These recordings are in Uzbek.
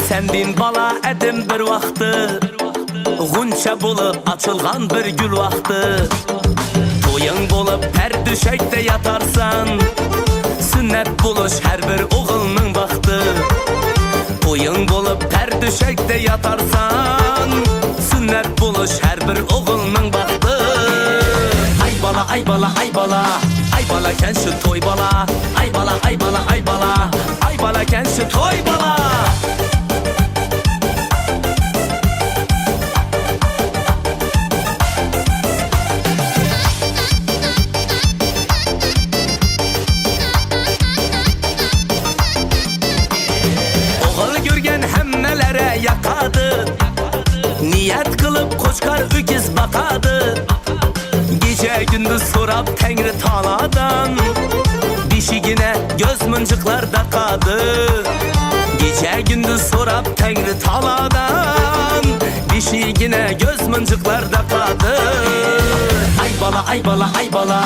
Sendin bala edim bir vaqtı, G'uncha bo'lib açılgan bir gül vaqtı. To'ying bo'lib her düşəkdə yatarsan, Sünnət buluş hər bir oğulның baxtı. To'ying bo'lib her düşəkdə yatarsan, Sünnət buluş hər bir oğulның baxtı. Ay bala, ay bala, ay bala, ay bala kən şu toy bala. Ay bala, ay bala, ay bala, ay bala kən şu toy bala. Yaqadı, niyat qilib qo'chqar öküz baqadı. Gece gündüz so'rab Tangri taoladan, beshigine göz munjiqlar taqadı. Gece gündüz so'rab Tangri taoladan, beshigine göz munjiqlar taqadı. Ay bala, ay bala, ay bala,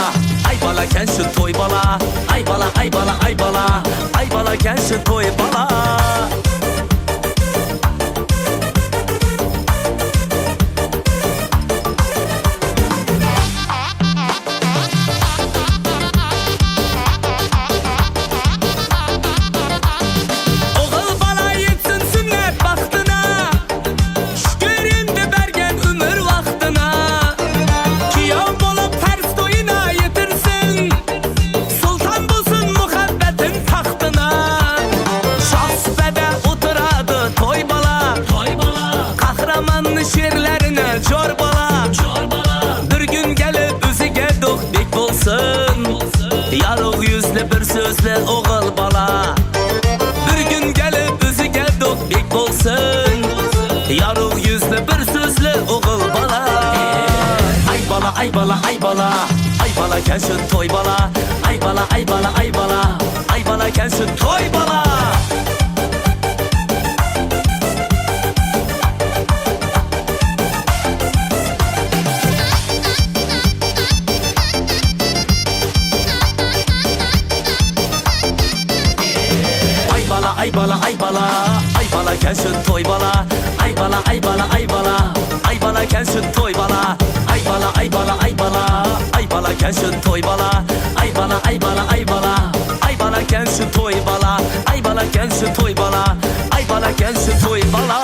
ay bala kən şu toy bala. Ay bala, ay bala, ay bala, ay bala kən şu toy bala. Yorug' yuzli bir so'zli o'g'il bola, bir kun kelib o'ziga do'qbek bo'lsin. Yorug' yuzli bir so'zli o'g'il bola. Ay bola, ay bola, ay bola, ay bola kən shu to'y bola. Ay bola, ay bola, ay bola, ay bola kən shu to'y bola. Ay bala, ay bala, ay bala kən shu to'y bala. Ay bala, ay bala, ay bala, ay bala kən shu to'y bala. Ay bala, ay bala, ay bala, ay bala kən shu to'y bala. Ay bala, ay bala, ay bala, ay bala kən shu to'y bala. Ay bala kən shu to'y bala, ay bala kən shu to'y bala.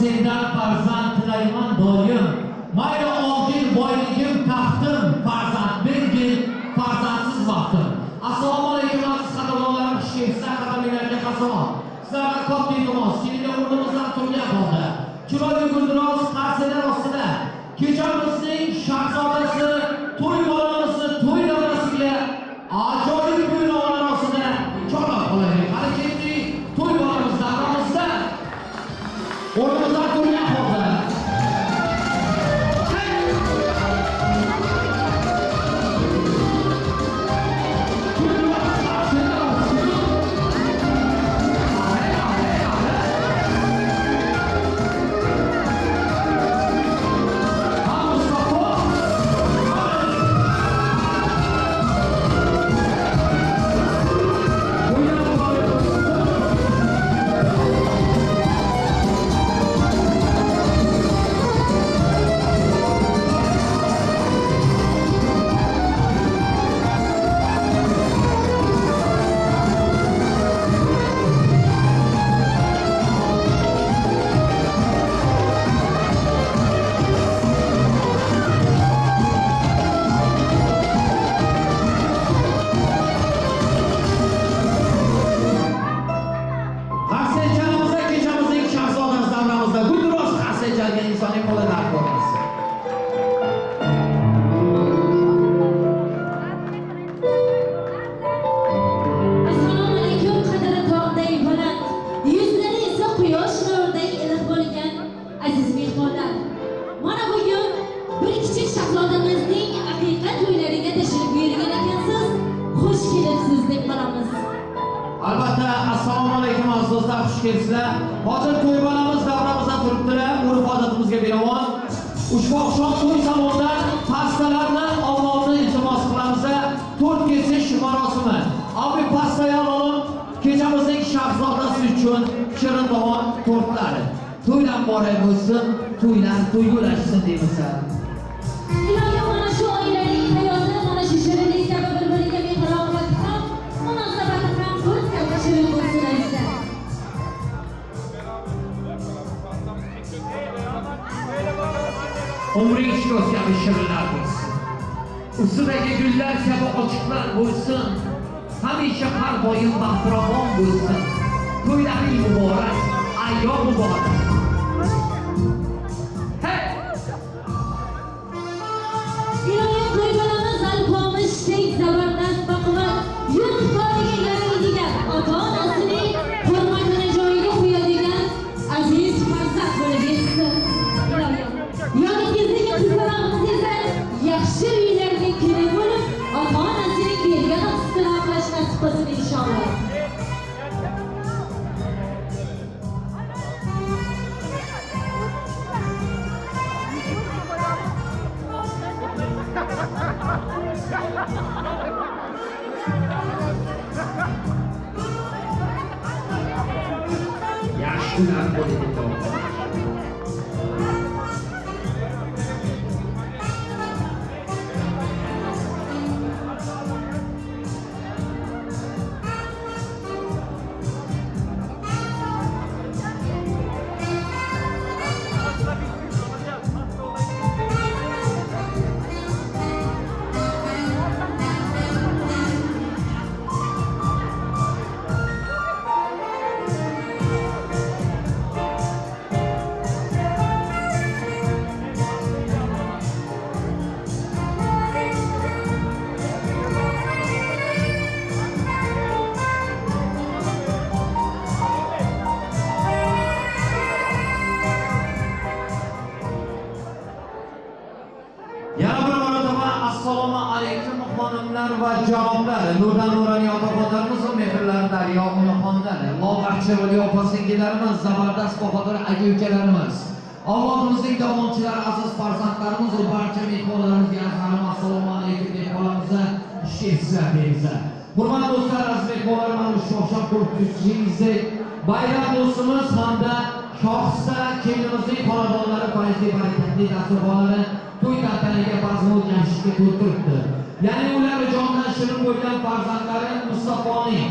Sendan farzand tilayman doim. Mayli olgin boyligim, taxtim, farzand bergin, farzandsiz baxtim. Assalomu alaykum aziz qadrdonlarim, xush kelibsizlar, qadrlilarga qasam. Sizlardan katta iltimos, kelinglar o'rnimizdan turgan holda. Chiroyli guldiroz qarsalar ostida kechamizning shahzodasi to'y bolamizni to'y davrasiga ajoyib kuy-navolar ostida chorlab qolaylik. Hali ketdik to'y bolamiz davramizda o'rnimizdan turgan holda. Assalomu alaykum, qadri tog'day baland, yuzlari esa quyosh nuriday iliq bo'lgan aziz mehmonlar. Mana bugun bir kichik shahzodamizning aqiqa to'ylariga tashrif buyurgan ekansiz, xush kelibsiz deb qolamiz. Albatta, assalomu alaykum aziz do'stlar, xush kelibsizlar. Hozir to'y bolamiz davramizdan turibdilar, urf-odatimizga binoan ushbu oqshom to'y salonida pastalarni Allohni iltimos qilamiz. To'rt kesish marosimi. Abi pastaya alalım. Kechamizning shahzodasi uchun shirin taom tortlari. To'ylar muborak bo'lsin, to'ylar to'yga ulashsin deymiz. Ilohim mana shu oilaning hayoti, mana shu shirinlik kabi bir-biriga mehr-oqibat ham, munosabati ham ko'z kabi shirin bo'lsin azizlar. Umring ko'z kabi shirinlar bo'lsin. Ustidagi gullar kabi ochiqlar bo'lsin. Hamisha har doim baxtiravon bo'lsin. To'ylaring muborak, ayyom muborak. Hey! Ilohim to'ybolamiz alpomishdek zabardast baquvvat, yurt koriga yaraydigan, ota-onasining hurmatini joyiga qo'yadigan aziz farzand bo'lib yetishsin. Ilohim yoningizdagi qizlarimiz esa yaxshi uylarga kelin bo'lib, ota-onasining bergan hissini oqlash nasib qilsin inshaalloh. Yaxshi kunlar bo'ladi. Yana bir marotaba assalomu alaykum xonimlar va janoblar, nurdan nuroniy otaxonlarimiz va mehrlar daryo onaxonlar, lobar chiroyli opa singillarimiz, zabardast bahodir aka ukalarimiz, avlodimizning davomchilari, aziz farzandlarimiz va barcha mehmonlarimizga azharim assalomu alaykum deb qolamiz. Xush kelibsizlar deymiz. Hurmatli do'stlar, aziz mehmonlar, mana ushbu oqshom ko'rib turishingizdek bayram do'stimiz hamda shohista kelinimizning xonadonlari fayzli barakatli dasturxonlari to'y tantanaga bazmul jamshidga to'ltiribdi. Ya'ni ular jondan shirin bo'lgan farzandlari Mustafoning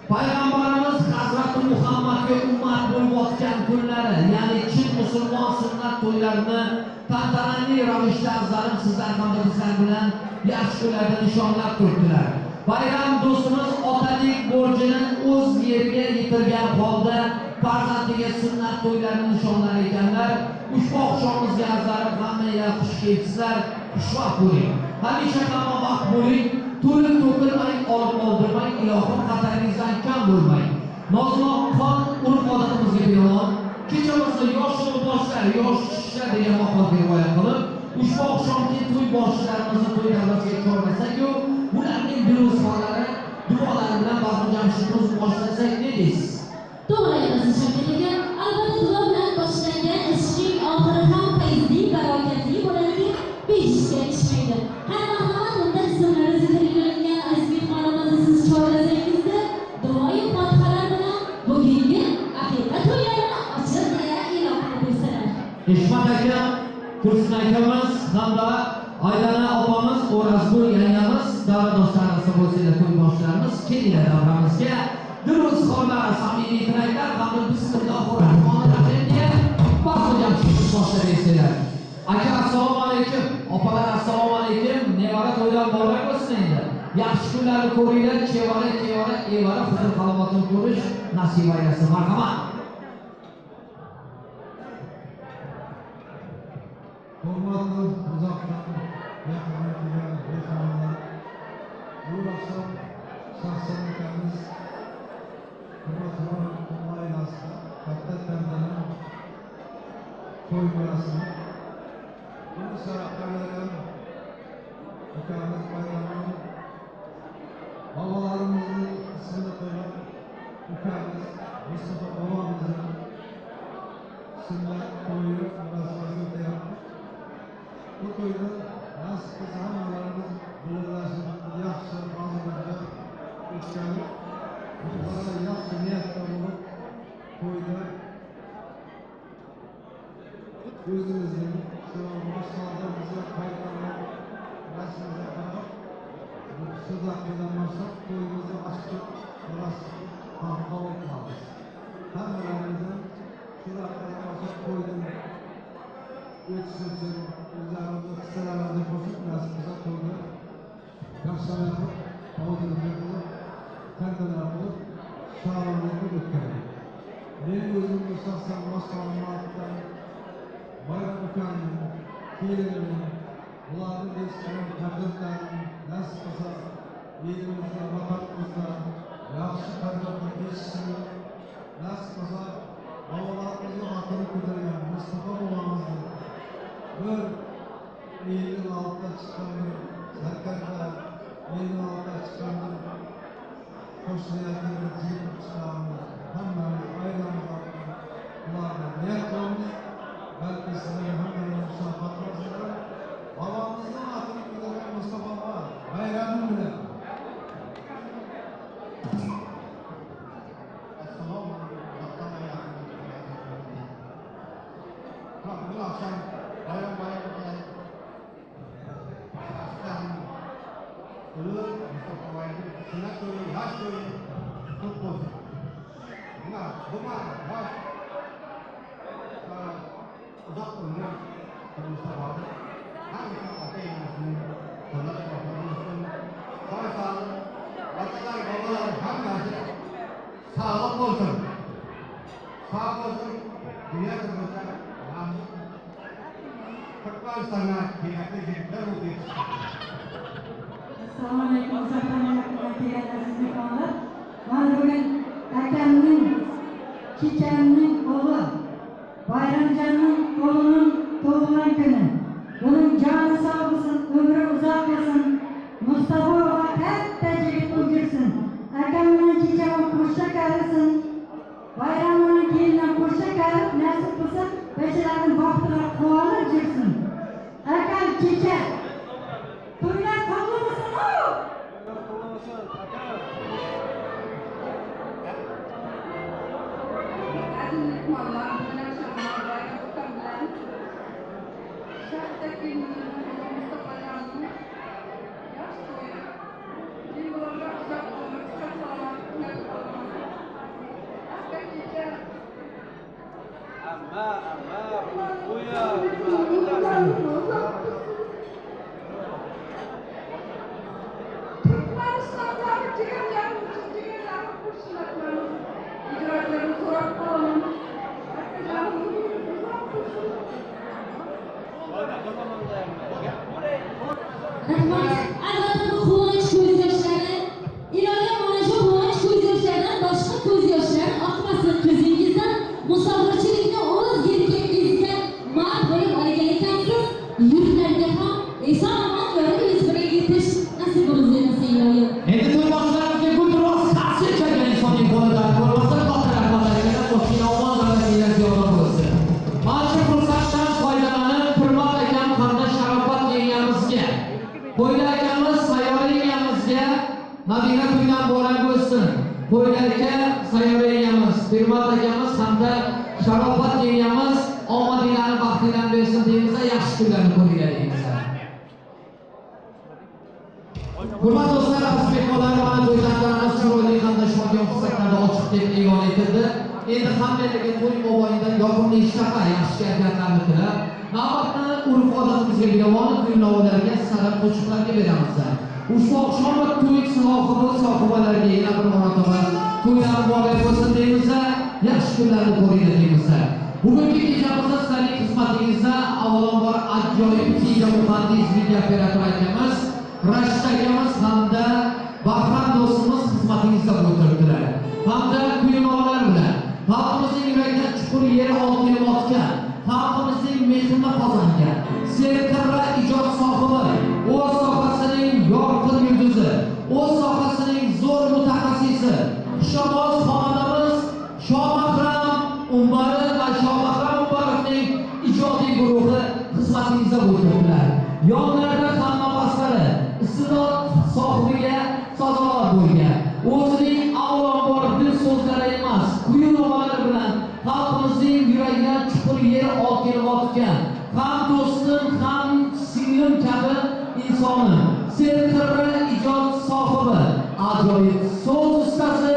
Payg'ambarimiz Hazrati Muhammadga ummat bo'layotgan kunlari, ya'ni chin musulmon sunnat to'ylarini tantanali ravishda azizlarim sizlar hamda bizlar bilan yaxshi kunlarda nishonlab turibdilar. Bayram do'stimiz otalik borjini o'z yeriga yetirgan holda farzandiga sunnat to'ylarini nishonlar ekanlar. Ushbu oqshomimizga azizlarim hammanglar xush kelibsizlar, xushvaqt bo'ling. Hamisha hamma vaqt bo'ling, to'lib to'kilmang, olib oldirmang, ilohim xataringizdan kam bo'lmang. Nozmoqxon urf-odatimizga binoan kechamizni yosh boshlar, yosh kishilar degan maqolga rioya qilib, ushbu oqshomgi to'y boshchilarimizni to'y davrasiga chorlasak-yu, ularning dilozorlari, duolari bilan bazmi jamshidimiz boshlasak ne deysiz? To'g'ri aytasiz Shavkat aka. Albatta duo bilan boshlangan ishning oxiri ham fayzli, barokatli bo'ladi deb bejizga aytishmaydi. Qani marhamat, unda ismlari zikr qilingan aziz mehmonimizni siz chorlasangizda, duoyi fotihalar bilan bugungi aqiqa to'ylarini ochiq deya e'lon qilib bersalar. Eshmat aka, Tursun akamiz hamda Aydana opamiz, O'razgul yangamiz, davra do'stlarimiz bo'lsanglar to'y boshlarimiz, kelinglar davramizga. Durustxonlar, samimiy tilaklar hamda bismillahirrohmanirrohim deya bazmi jamshidni boshlab bersanglar. Aka assalomu alaykum, opalar assalomu alaykum, nevara to'ylar muborak bo'lsin endi. Yaxshi kunlarni ko'ringlar, chevara, kevara, evara huzur halovatini ko'rish nasib aylasin. Marhamat. Hurmatli uzoqdan yaqindan kelgan mehmonlar, bu oqshom shaxsan akamiz Hurmatxon oilasida katta tantana to'y marosimi. Buni sharaflangan ukamiz Bayramning bobolarimizning ismini qo'ygan ukamiz Mustafa bobomizning sunnat to'yi marosimi o'tyapti. Bu to'yda nasib qilsa hammalarimiz birlashib yaxshi hozirlikda o'tkazib, yaxshi niyatda bo'lib to'yda o'zimizning shu boshlarimizni qaytarib rasmimizga qarab shu daqiqadan boshlab to'yimizni ochiq marosim qabul qilamiz. Hammalarimizdan shu daqiqadan boshlab to'yni o'tishi uchun o'zlarimizni hissalarimizni qo'shib nasib qilsa to'yni yaxshilik qilib, hozirlik qilib, tantana qilib, sharonlik qilib o'tkazdik. Men o'zimni shaxsan boshqarmamdan Bayram ukamning, kelinimning, ularning yetishtirgan farzandlarining nasib qilsa elimizda, vatanimizda yaxshi farzandlar yetishishini nasib qilsa bobolarimizning otini ko'targan Mustafa bobomizni bir elning oldidan chiqqan bir sarkarda, elning oldidan chiqqan bir qo'shniyatli bir jigit chiqqanimiz hammamiz oilamiz ularni niyat qilamiz. Balki sizlarga hammalarga mushafaqat qilsinlar. Bobomizning otini ko'targan Mustafa bobo bayrami bilan. Assalomu alaykum. Bugün akşam bayram bilan Ulu Mustafa Bayram'ın sünnet toyu, yaş toyu kutlu olsun. Buna yaş uzak ömür Mustafa abi. Hangisi ata emasini qo'llab olsun. Sog' sog'lik, atalar, babalar hammasi sog'lik bo'lsin. Sog' bo'lsin, dunyo turmushda Turkmenistan'a kerakli yigitlar bo'lib yetishdi. Assalomu alaykum, uzoqdan yaqindan kelgan aziz mehmonlar. Mana bugun akamning, kechamning o'g'li Bayramjonning o'g'lining tug'ilgan kuni. Uning joni sog' bo'lsin, umri uzoq bo'lsin. Mustafa baba katta yigit bo'lib yursin. Akam bilan kecham qo'sha qarisin. Bayram bilan kelindan qo'sha qarib nasib qilsa, bashalarning baxtiga quvonib yursin. Akam kecha to'ylar qobul bo'lsin. Aziz mehmonlar, bugun akşam Bayram ukam bilan shaxta kelinimizning Mustafajonning yosh to'yi. Keyingi uzoq umr, sihat salomatlik tilab qolaman. Türkmenistan'daki ciğerlerim, ciğerlerim kurşunlarım. İcraatlarım sorak kalalım. Akacanım uzak dursun. Rahmat. Albatta bu quvonch ko'z yoshlari, iloyim mana shu quvonch ko'z yoshlaridan boshqa ko'z yoshlari oqmasin ko'zingizdan. Musofirchilikni o'z yelkangizga mard bo'lib olgan ekansiz, yurtlarga ham eson-omon yorug' yuz bilan yetish nasib bo'lsin iloyim. Endi to'yboshchilarimizga gulduros qarshi chalgan insonning qo'lidan ko'rmasa katta rahmat aytaman, qo'shni omon davlatinglar ziyoda bo'lsin. Mana shu fursatdan foydalanib, Pirmat akam hamda Sharofat yengamizga, Qo'ylar akamiz Sayyora yengamizga Madina to'ydan muborak bo'lsin. Qo'ylar aka, Sayyora yengamiz, Pirmat akamiz hamda Sharofat yengamiz omadinglarni, baxtinglarni bersin deymiz, yaxshi kunlarni ko'ringlar deymiz. Hurmatli do'stlar, aziz mehmonlar, mana to'y tantanamiz chiroyli hamda shodiyona fursatlarda ochiq deb e'lon etildi. Endi hammalarga to'y mobaynida yoqimli ishtaha, yaxshi kayfiyatlarni tilab, navbatni urf-odatimizga binoan kuy-navolarga, sara qo'shiqlarga beramiz. Ushbu oqshom va to'y sohibi sohibalariga yana bir marotaba to'ylar muborak bo'lsin deymiz, yaxshi kunlarni ko'ringlar deymiz. Bugungi kechamizda sizlarning xizmatingizda avvalambor ajoyib video muhandis, video operator akamiz Rashid akamiz hamda Bahram do'stimiz xizmatingizda o'tirdilar. Hamda kuynolar bilan xalqimizning yuragidan chuqur yer olib kelayotgan, xalqimizning mehrini qozongan, serqirra ijod sohibi, o'z sohasining yorqin yulduzi, o'z sohasining zo'r mutaxassisi, xushovoz xonandamiz Shohmahram Umarov va Shohmahram Umarovning ijodiy guruhi xizmatingizda o'tirdilar. Yonlarida hamnafaslar iste'dod sohibiga sazovor bo'lgan, o'zining avvalambor dil so'zlari emas, kuy-navolar bilan xalqimizning yuragidan chuqur yer olib kelayotgan, ham do'stim, ham singlim kabi insoni, serqirra ijod sohibi, ajoyib so'z ustasi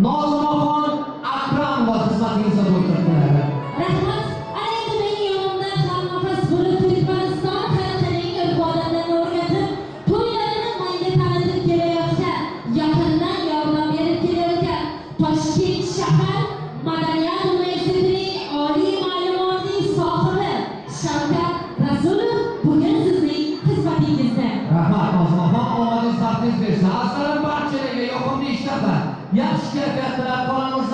Nozimaxon Akramova xizmatingizda o'tirdilar. Rahmat. Ana endi mening yonimda hamnafas bo'lib Turkmaniston xalqining urf-odatlarini o'rgatib, to'ylarini menga tanitib kelayotgan, yaqindan yordam berib kelayotgan Toshkent shahar madaniyat universitetining oliy ma'lumotli sohibi Shavkat Rasulov bugun sizning xizmatingizda. Rahmat Nozimaxon, omadingiz baxtingiz bersin. Asalarim barchalarga yoqimli ishtaha, yaxshi kayfiyat tilab qolamiz.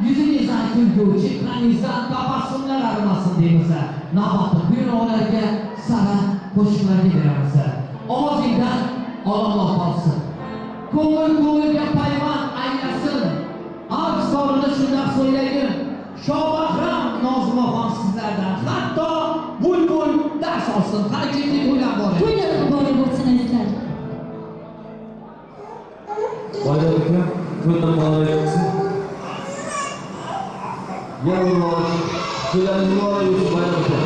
Yuzingizdan kulgu, chehrangizdan tabassumlar arimasin deymiz. Navbatni kuy-navolarga, sara qo'shiqlarga beramiz. Ovozingdan olomon qolsin. Ko'ngil ko'ngilga payvand aylasin. Avj sorini shundoq so'ylagin. Shohbahram Nozimaxon sizlardan hatto bulbul dars olsin. Harakatli to'ylar bor. To'ylar muborak bo'lsin azizlar. Bayram aka, to'ylar muborak bo'lsin. Yana bir bor, to'ylaringiz muborak bo'lsin Bayram aka.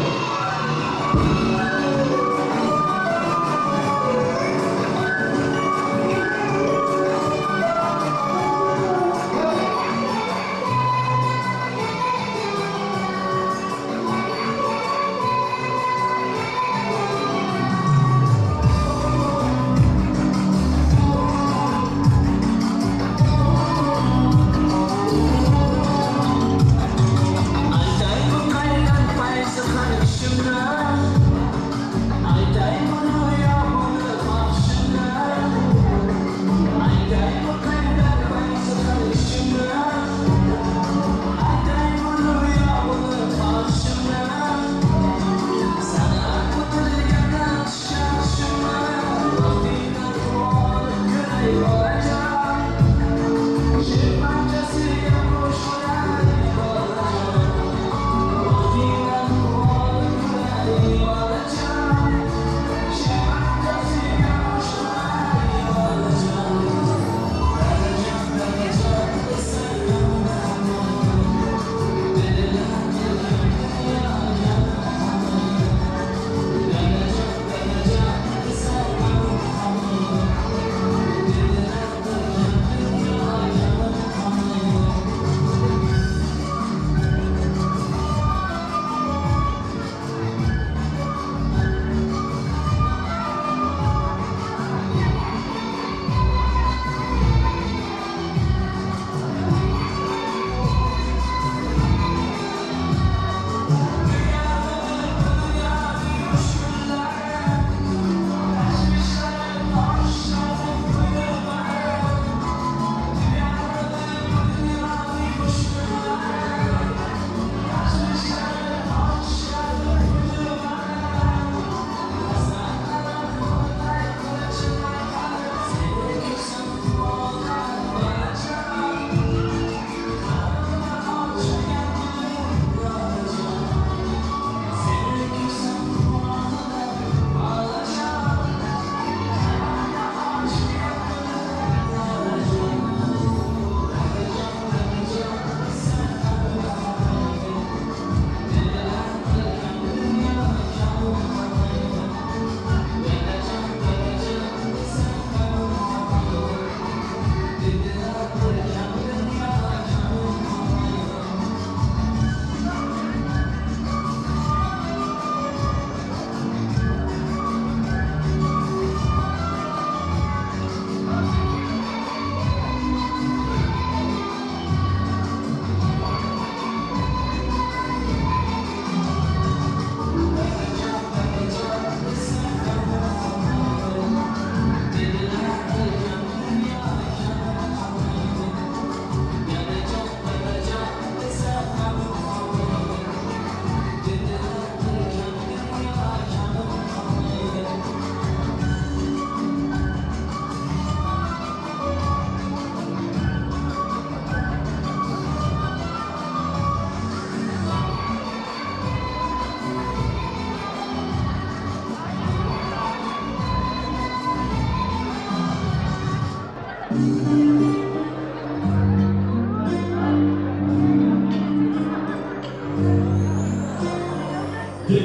Altay bu qaydan fayzi qani ishimdan.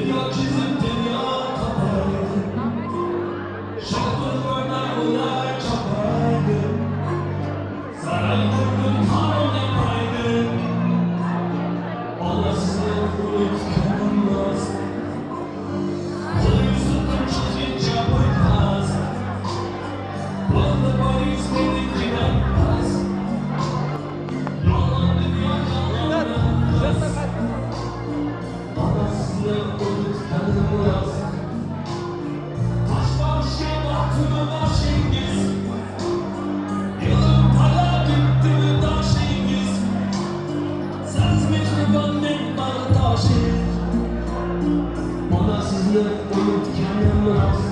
Dunyo chizib dunyo topaydi, Shohqullardan ular chopaydi, Saray qurdim harom yapaydi. Onasini unutganim rost, Qo'l yuzutdim chizgincha bo'y past. Bo'ldi boyingiz menikidan past. Yolg'on dunyo yolg'on rost. Onasini unutganim rost. Tosh boshga botdimi boshingiz? Yo'lim parlab bitdimi toshingiz? Siz mehribon, men bag'rtoshingiz. Ona sizni unutganim rost.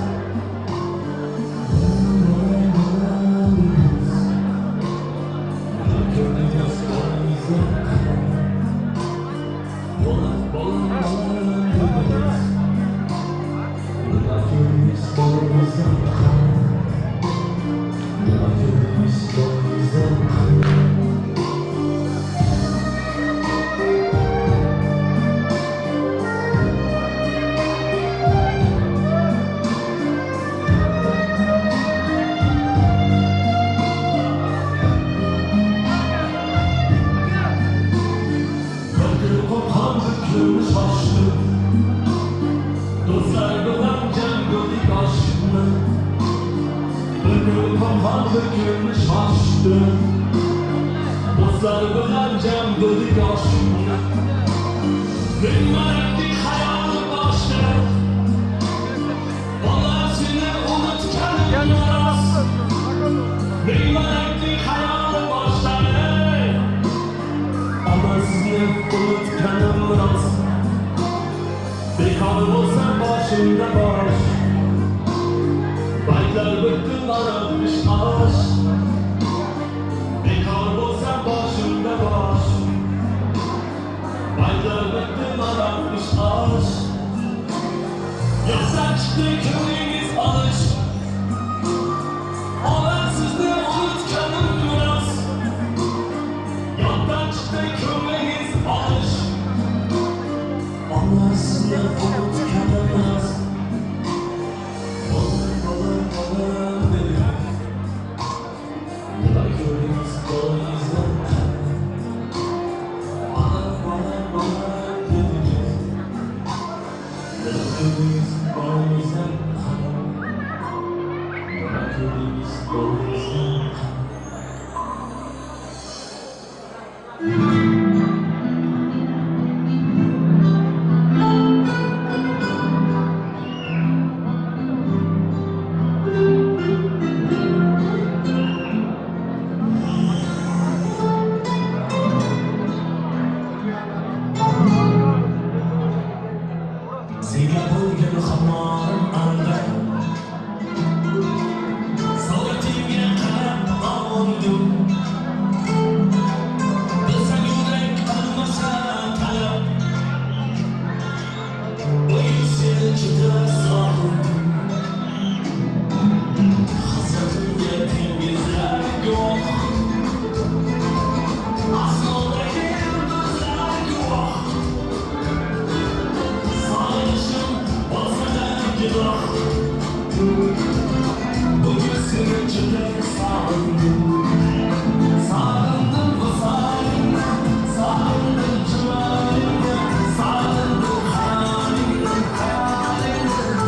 Bolam, bolam dedingiz. Nima ko'rdingiz bolangizdan qon? Bolam, bolam, bolam dedingiz. Nima ko'rdingiz bolangizdan qon? Nima ko'rdingiz bolangizdan qon? Bir kun qo'rqon, bir kun shoshdim. Do'stlar bilan jam bo'ldik oshni. Bir kun qo'rqon, bir kun shoshdim. Do'stlar bilan jam bo'ldik oshni. Ming malakning xayoli boshda. Bola seni unutganim rost. Ming malakning xayoli boshda, ey. Ona sizni unutganim rost. Bekor bo'lsa boshimda bosh. Baytlar bitdi, mana ish osh. Bekor bo'lsa boshimda bosh. Baytlar bitdi, mana ish osh. Yo'qdan chiqdi ko'nglingiz olish. Ona sizni unutganim rost. Yo'qdan chiqdi ko'nglingiz olish. Ona sizni unutganim rost. Bolam, bolam, bolam dedingiz. Nima ko'rdingiz bolangizdan qon? Bolam, bolam, bolam dedingiz. Nima ko'rdingiz bolangizdan qon? Nima ko'rdingiz bolangizdan qon? Senga bo'lgan xamorim anda. Suratingga qarab ovundim. Bilsam yurak qilmasa talab. Bugun seni juda sog'indim. Hasratimga dengizlar guvoh, Osmondagi yulduzlar guvoh. Sog'inishim bo'lsa-da gunoh. Bugun seni juda sog'indim. Sog'indim visolingni, sog'indim jimolingni, sog'indim xayolingni, xayolingni.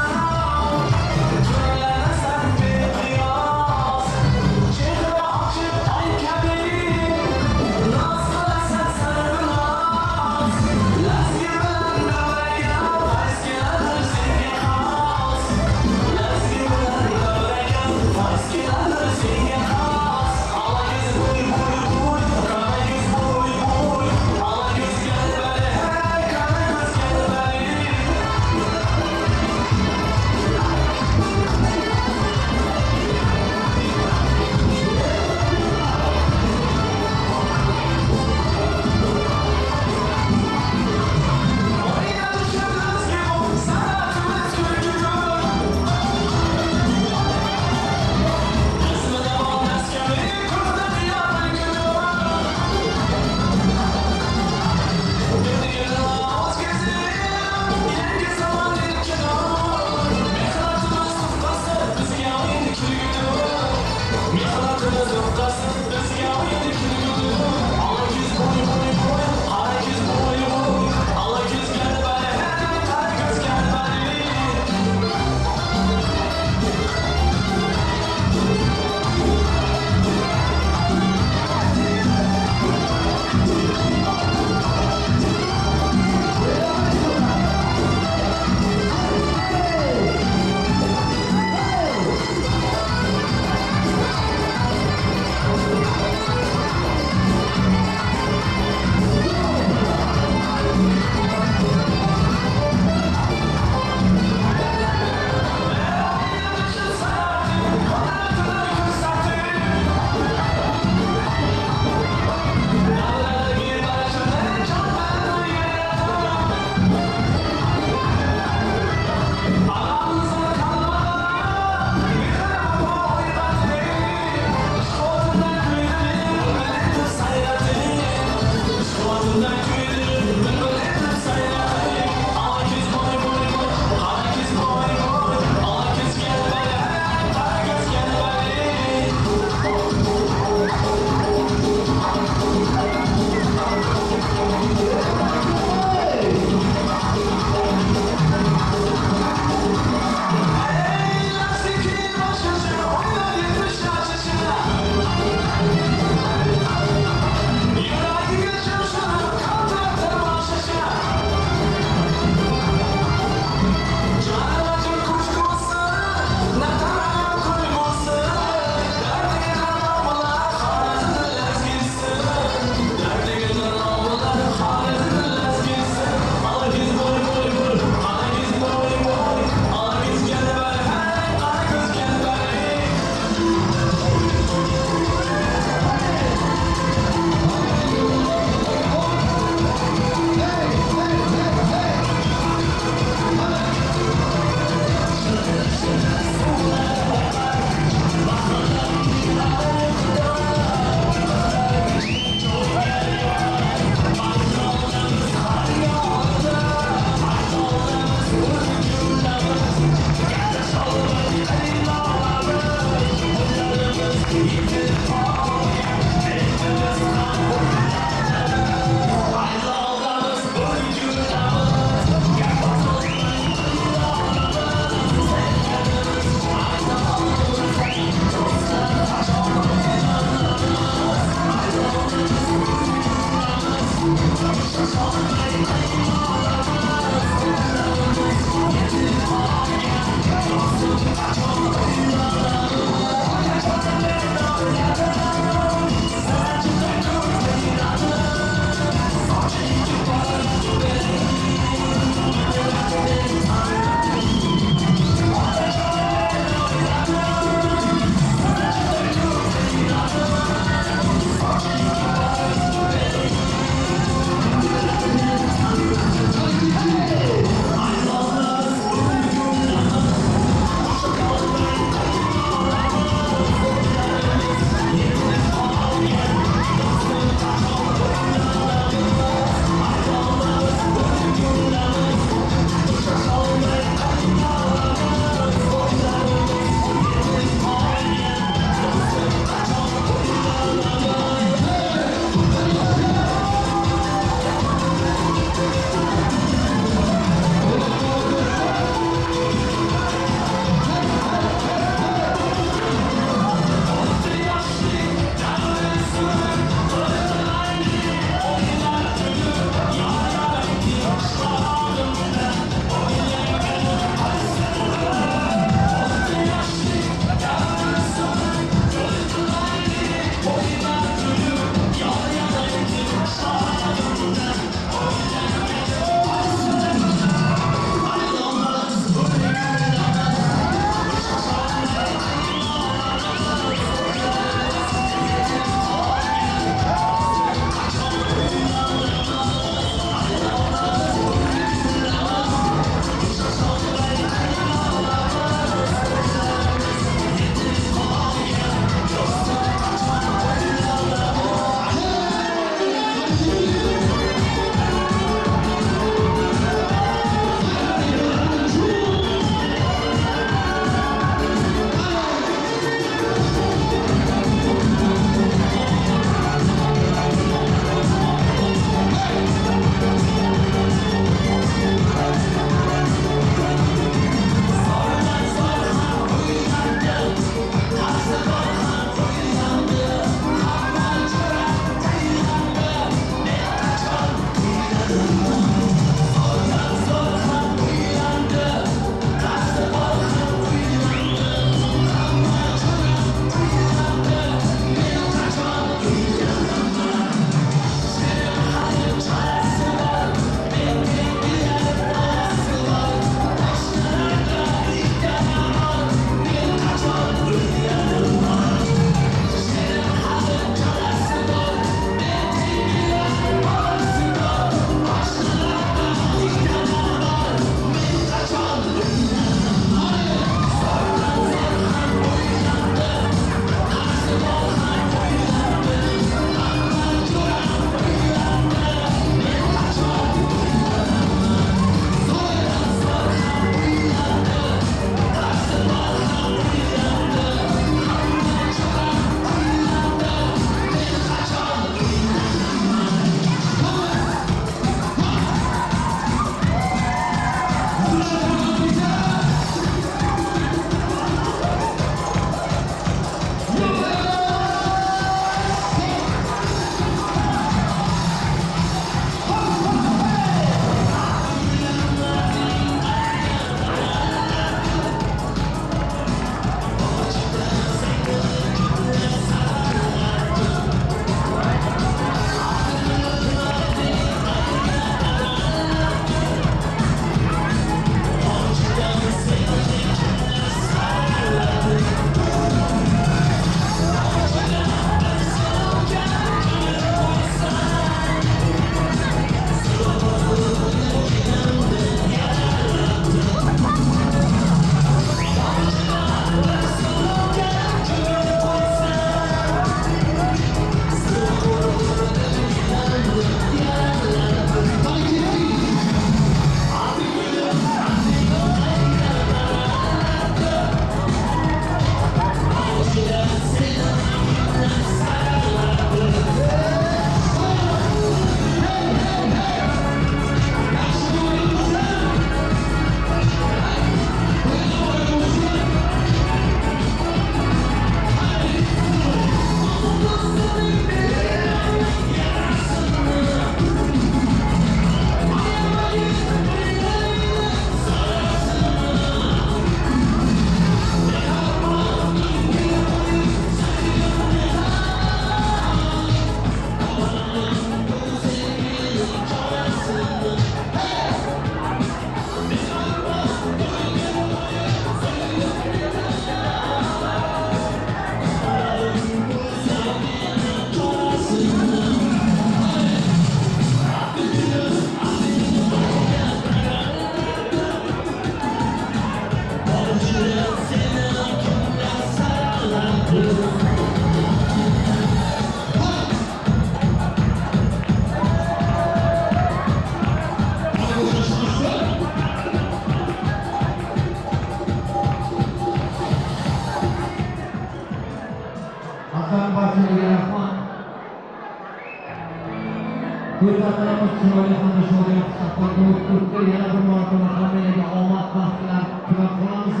To'y tantanamiz chiroyli hamda shodiyona xursandlarga o'tib turibdi. Yana bir marotaba hammalarga omad, baxtlar tilab qolamiz.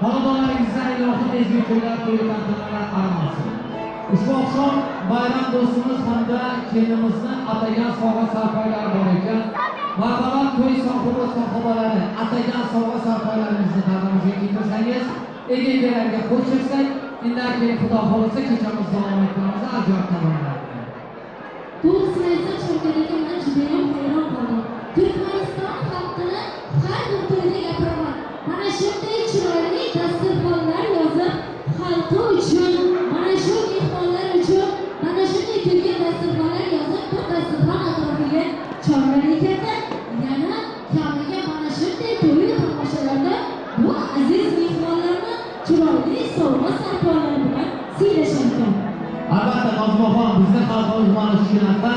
Xonadonlaringizda ilohiy ezgu to'ylar, to'y tantanalar aramasin. Ushbu oqshom bayram do'stimiz hamda kelinimizni atagan sovg'a sarpoylari bor ekan. Marhamat, to'y sohibi sohibalari atagan sovg'a sarpoylaringizni davramizga keltirsangiz, ega-egalarga qo'shilsak, undan keyin Xudo xohlasa kechamiz davom ettiramiz ajoyib taronalar bilan. To'g'risini aytsam, Shavkat aka, man judayam hayron qoldim. Turkmaniston xalqini har bir to'yda gapiraman. Mana shunday chiroyli dasturxonlar yozib, xalqi uchun, mana shu mehmonlar uchun, mana shunday to'yga dasturxonlar yozib, bir dasturxon atrofiga chorlar ekanda, yana kamiga mana shunday to'yu tomoshalarda bu aziz mehmonlarni chiroyli sovg'a sarpoylar bilan siylashar ekan. Albatta, Nozimaxon, bizni xalqimiz mana shunaqa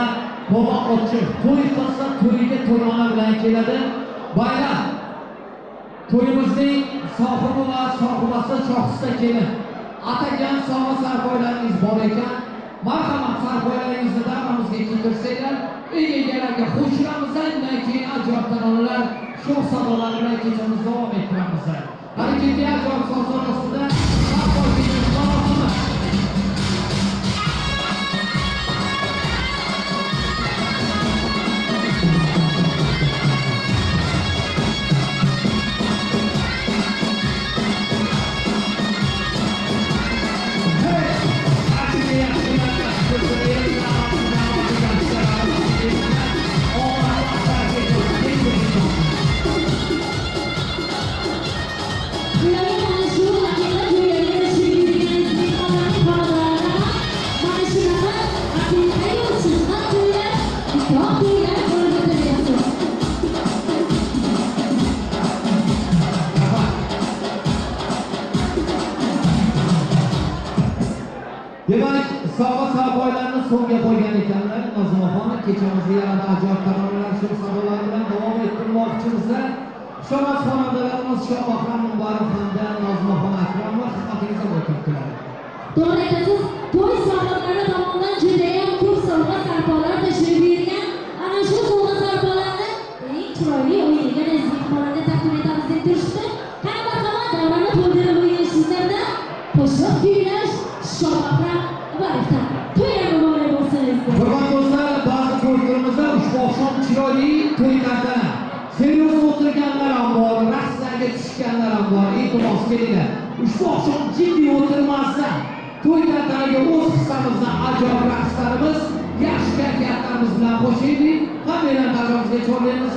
qo'li ochiq, to'y qilsa to'yiga to'yona bilan keladi. Bayram to'yimizning sohibi va sohibasi shohista kelin. Atagan sovg'a sarpoylaringiz bor ekan, marhamat, sarpoylaringizni davramizga keltirsanglar, ega egalarga qo'shilamiz. Undan keyin ajoyib taronalar, sho'x sadolar bilan kechamizni davom ettiramiz. Harakatli ajoyib sozlar ostida sarpoy kiydirish marosimi. Ularning mana shu haqiqat yo'llarga tashrif buyurgan mehmonlarning xonadonlarida ham mana shunaqa haqiqiy sunnat to'ylar, nikoh to'ylar bo'lib o'taversin. Demak, sovg'a sarpoylarni so'ngga qo'ygan ekanlar. Nozimaxon, kechamizni yanada ajoyib taronalar, sho'x sadolar bilan davom ettirmoqchimiz. Xushomad xonandalarimiz Shohbahram Muborak hamda Nozimaxon Akramova xizmatingizda o'tiribdilar. To'g'ri aytasiz, to'y sohiblari tomonidan judayam ko'p sovg'a sarpolar tashrif buyurgan. Ana shu sovg'a sarpolarni eng chiroyli o'ynagan aziz mehmonlarga taqdim etamiz deb turishdi. Qani marhamat, davrani to'ldirib o'ynash sizlarda qo'shiq kuylash Shohbahram Muborakdan. To'ylar muborak bo'lsin azizlar. Hurmatli do'stlar, ba'zi ko'riklerimizda ushbu oqshom chiroyli to'y tantana. Serios o'tirganlar ham bor, raqslarga tushganlar ham bor. Iltimos, kelinglar. Ushbu oqshom jiddiy o'tirmasdan to'y tantanaga o'z hissamizni ajoyib raqslarimiz, yaxshi kayfiyatlarimiz bilan qo'shaylik. Hammalarni davramizga chorlaymiz.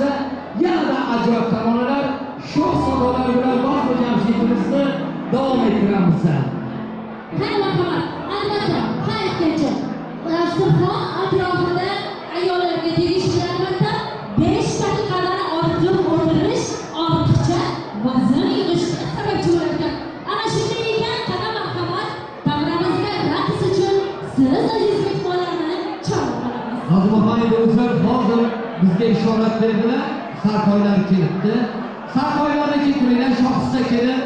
Yanada ajoyib taronalar, sho'x sadolar bilan bazmi jamshidimizni davom ettiramiz. Qani marhamat, albatta, har aytgancha, dasturxon atrofida ayollarga tegishli albatta 5 daqiqadan ortiq o'tirish ortiqcha vazn yig'ishga sababchi bo'lar ekan. Ana shunday ekan, qani marhamat, davramizga raqs uchun siz aziz mehmonlarni chorlab qolamiz. Nozimaxon o'zlar hozir bizga ishorat berdilar. Sarpoylar kelibdi. Sarpoylarni keltiringlar, shohista kelin.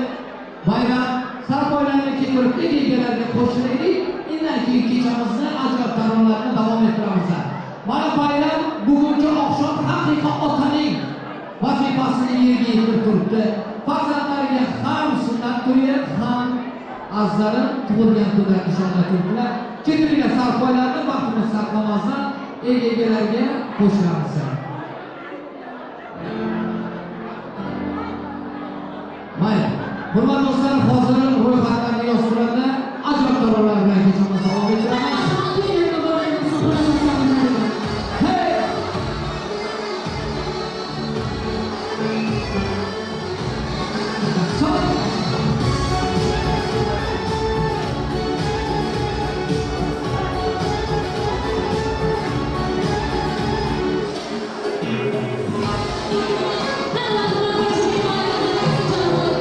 Bayram sarpoylarni keltirib ega egalarga qo'shilaylik. Undan keyin kechamizni ajoyib taronalarni davom ettiramiz. Mana bayram bugungi oqshom haqiqiy otaning vazifasini yerga yetkazib turibdi. Farzandlariga ham sunnat to'yi, ham azizlarim tug'ilgan kundan nishonlab turibdilar. Keltiringlar sarpoylarni, vaqtimizni sarflamasdan ega egalarga qo'shilamiz. Mayli. Hurmatli do'stlar, hozir ro'yxatlarni yozib ajoyib taronalar bilan kechamizni davom ettiramiz. Marhamat, to'ylar muborak bo'lsin, xonadon sohiblariga. Hey! Chop! Qani marhamat, barcha mehmonlarimizni raqsga chorlab qolamiz.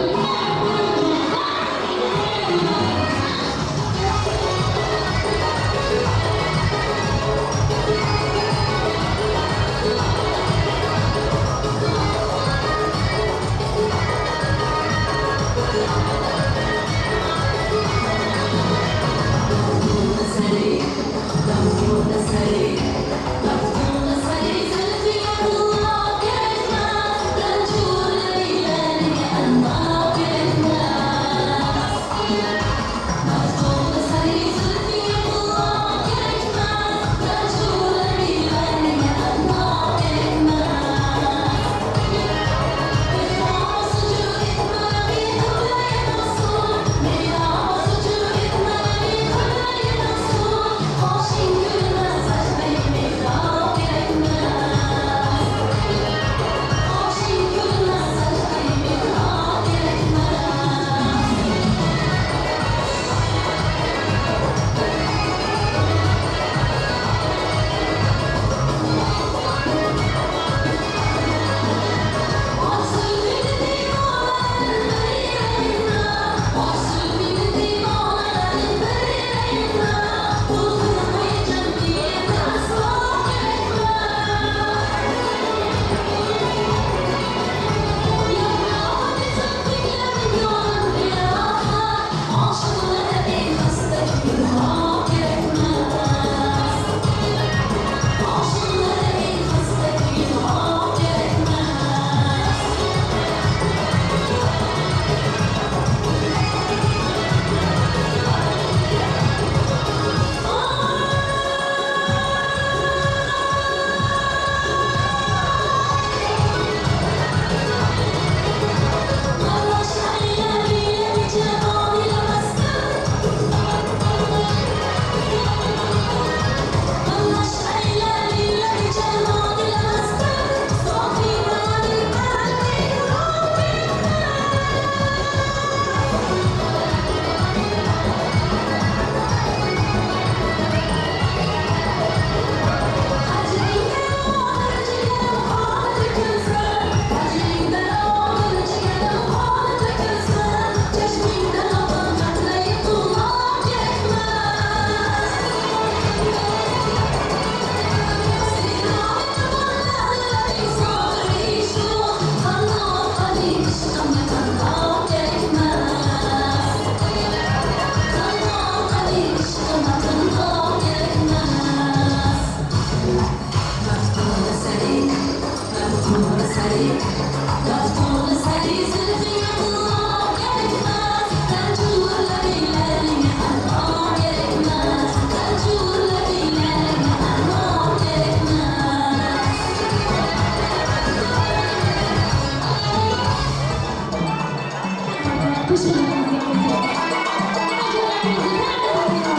Qo'shig'imizga qo'shib. Onajonlarimizni tanitib.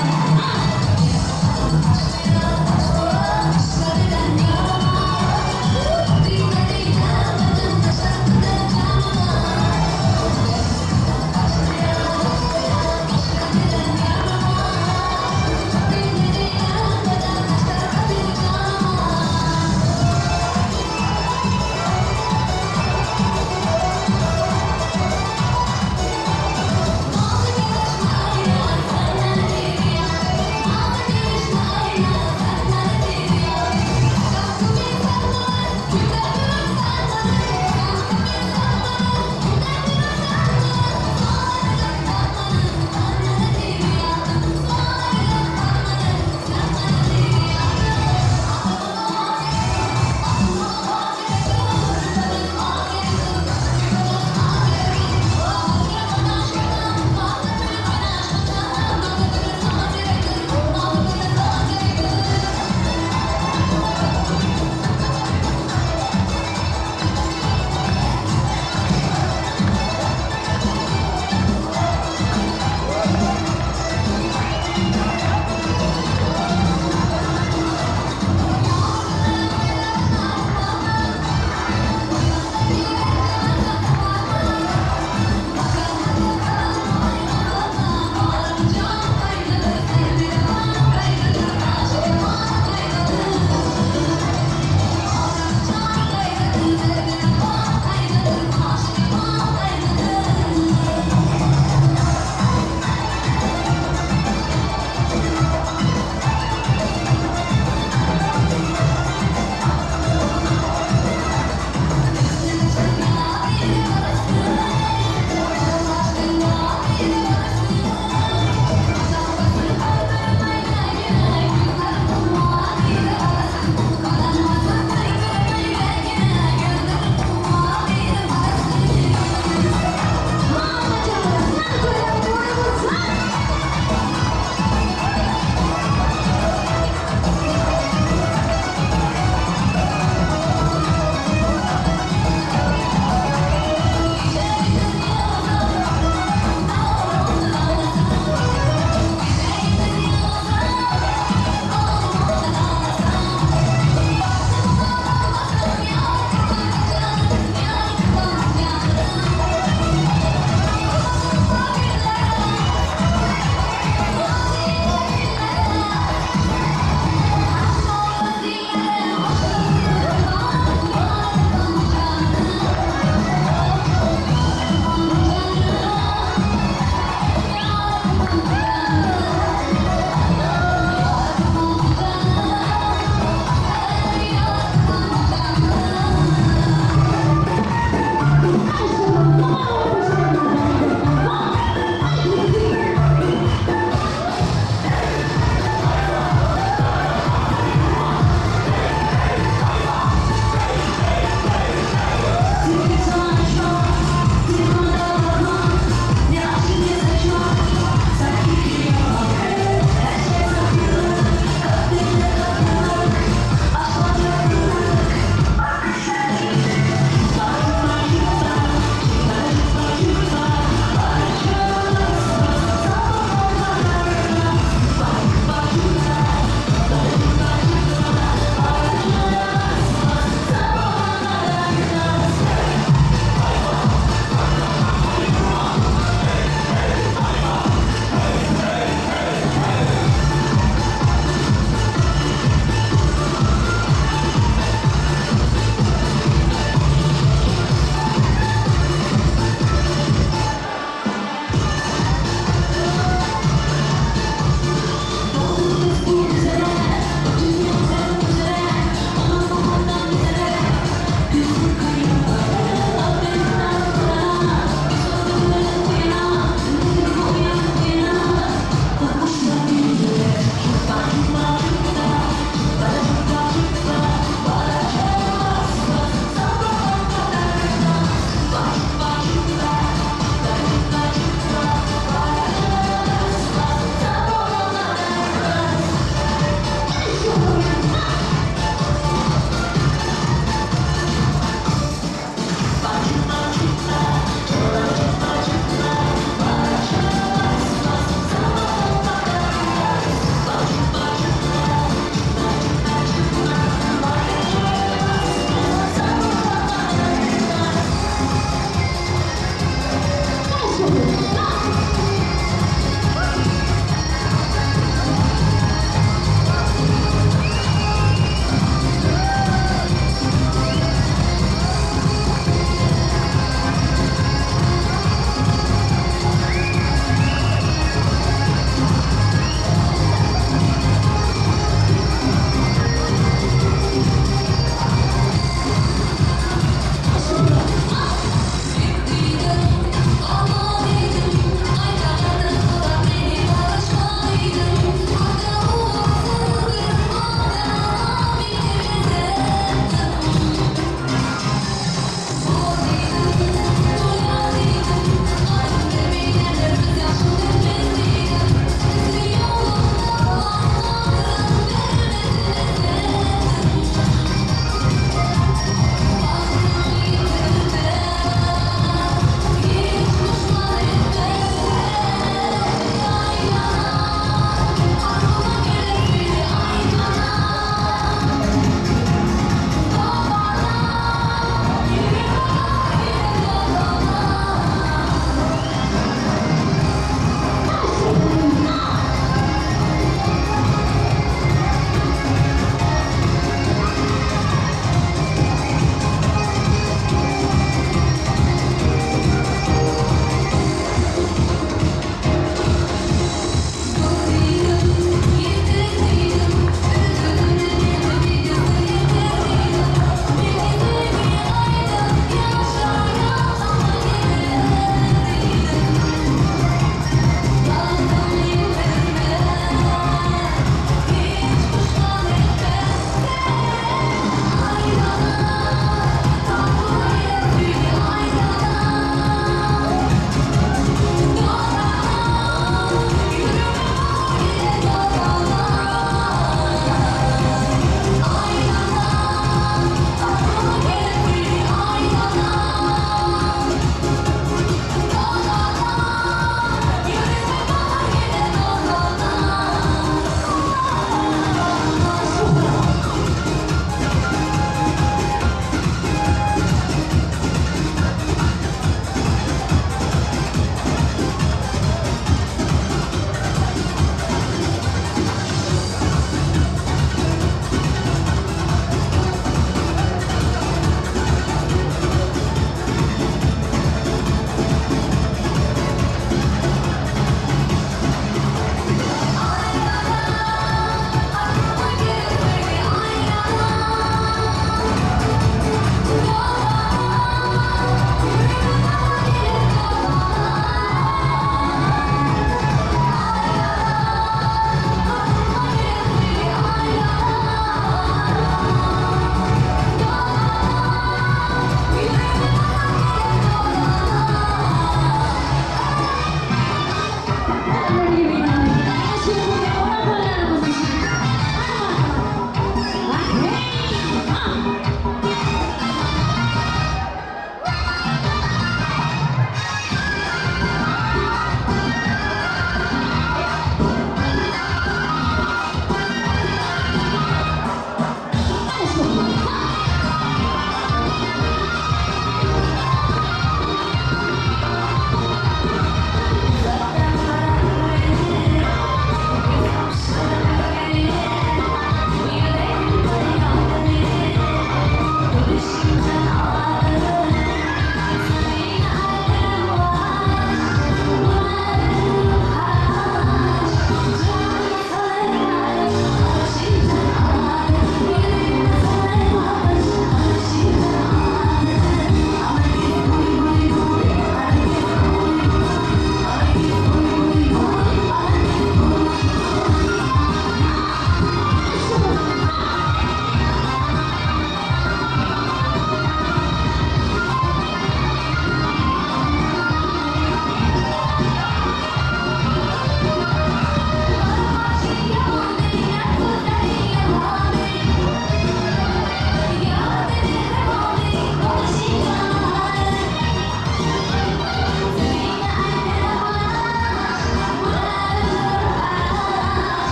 Mavi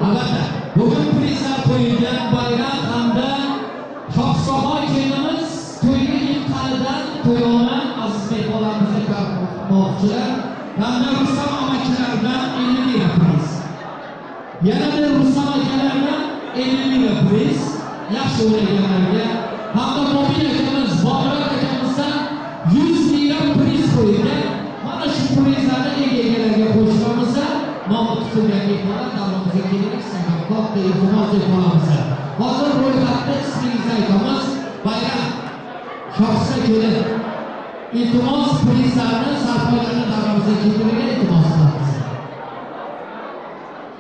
Albatta, bugun prizlar qo'yilgan bayram hamda Shohsuhon kelinimiz to'yga yiqqanidan to'yona aziz mehmonlarimizni ko'rmoqchilar hamda Rustam amakilardan 50 lira priz. Yana bir Rustam akalardan 50 lira priz yaxshi o'ynaganlarga hamda Mobil akamiz, Boburot akamizdan 100 lira priz qo'yilgan. Mana shu prizlarni egalariga qo'shamiz. Nomi tutilgan mehmonlar davramizga kelinglar, sizlarga katta iltimos deb qolamiz. Hozir ro'yxatda ismingizni aytamiz. Bayram Shohista kelin. Iltimos prizlarni, sarpoylarni davramizga keltiringlar, iltimos qilamiz.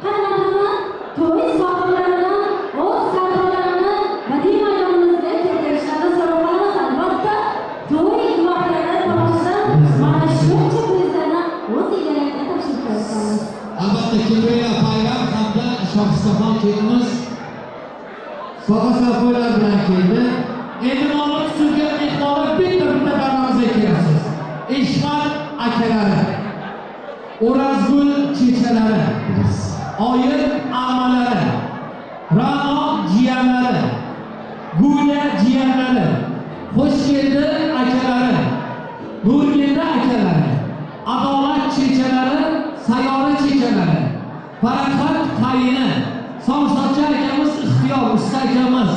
Qani marhamat, to'y sohiblaridan o'z sarpoylarini badiiy maydonimizga keltirishlarini so'rab qolamiz. Albatta, to'y guvohlari tomoshidan mana shuncha prizlarni o'z egalariga topshirib qo'yamiz. Albatta, kelinglar bayram hamda Shohistaxon kelinimiz sovg'a sarpoylar bilan keldi. Endi nomi tutilgan mehmonlar bitta-bitta davramizga kelasiz. Eshmat akalari, O'razgul chechalari, Oyim ammalari, Ra'no jiyanlari, Gula jiyanlari, Xo'shkeldi akalari, Nurgeldi akalari, Adolat chechalari, Sayora chechalari, Farahat qayini, Somsachi akamiz, Ixtiyor usta akamiz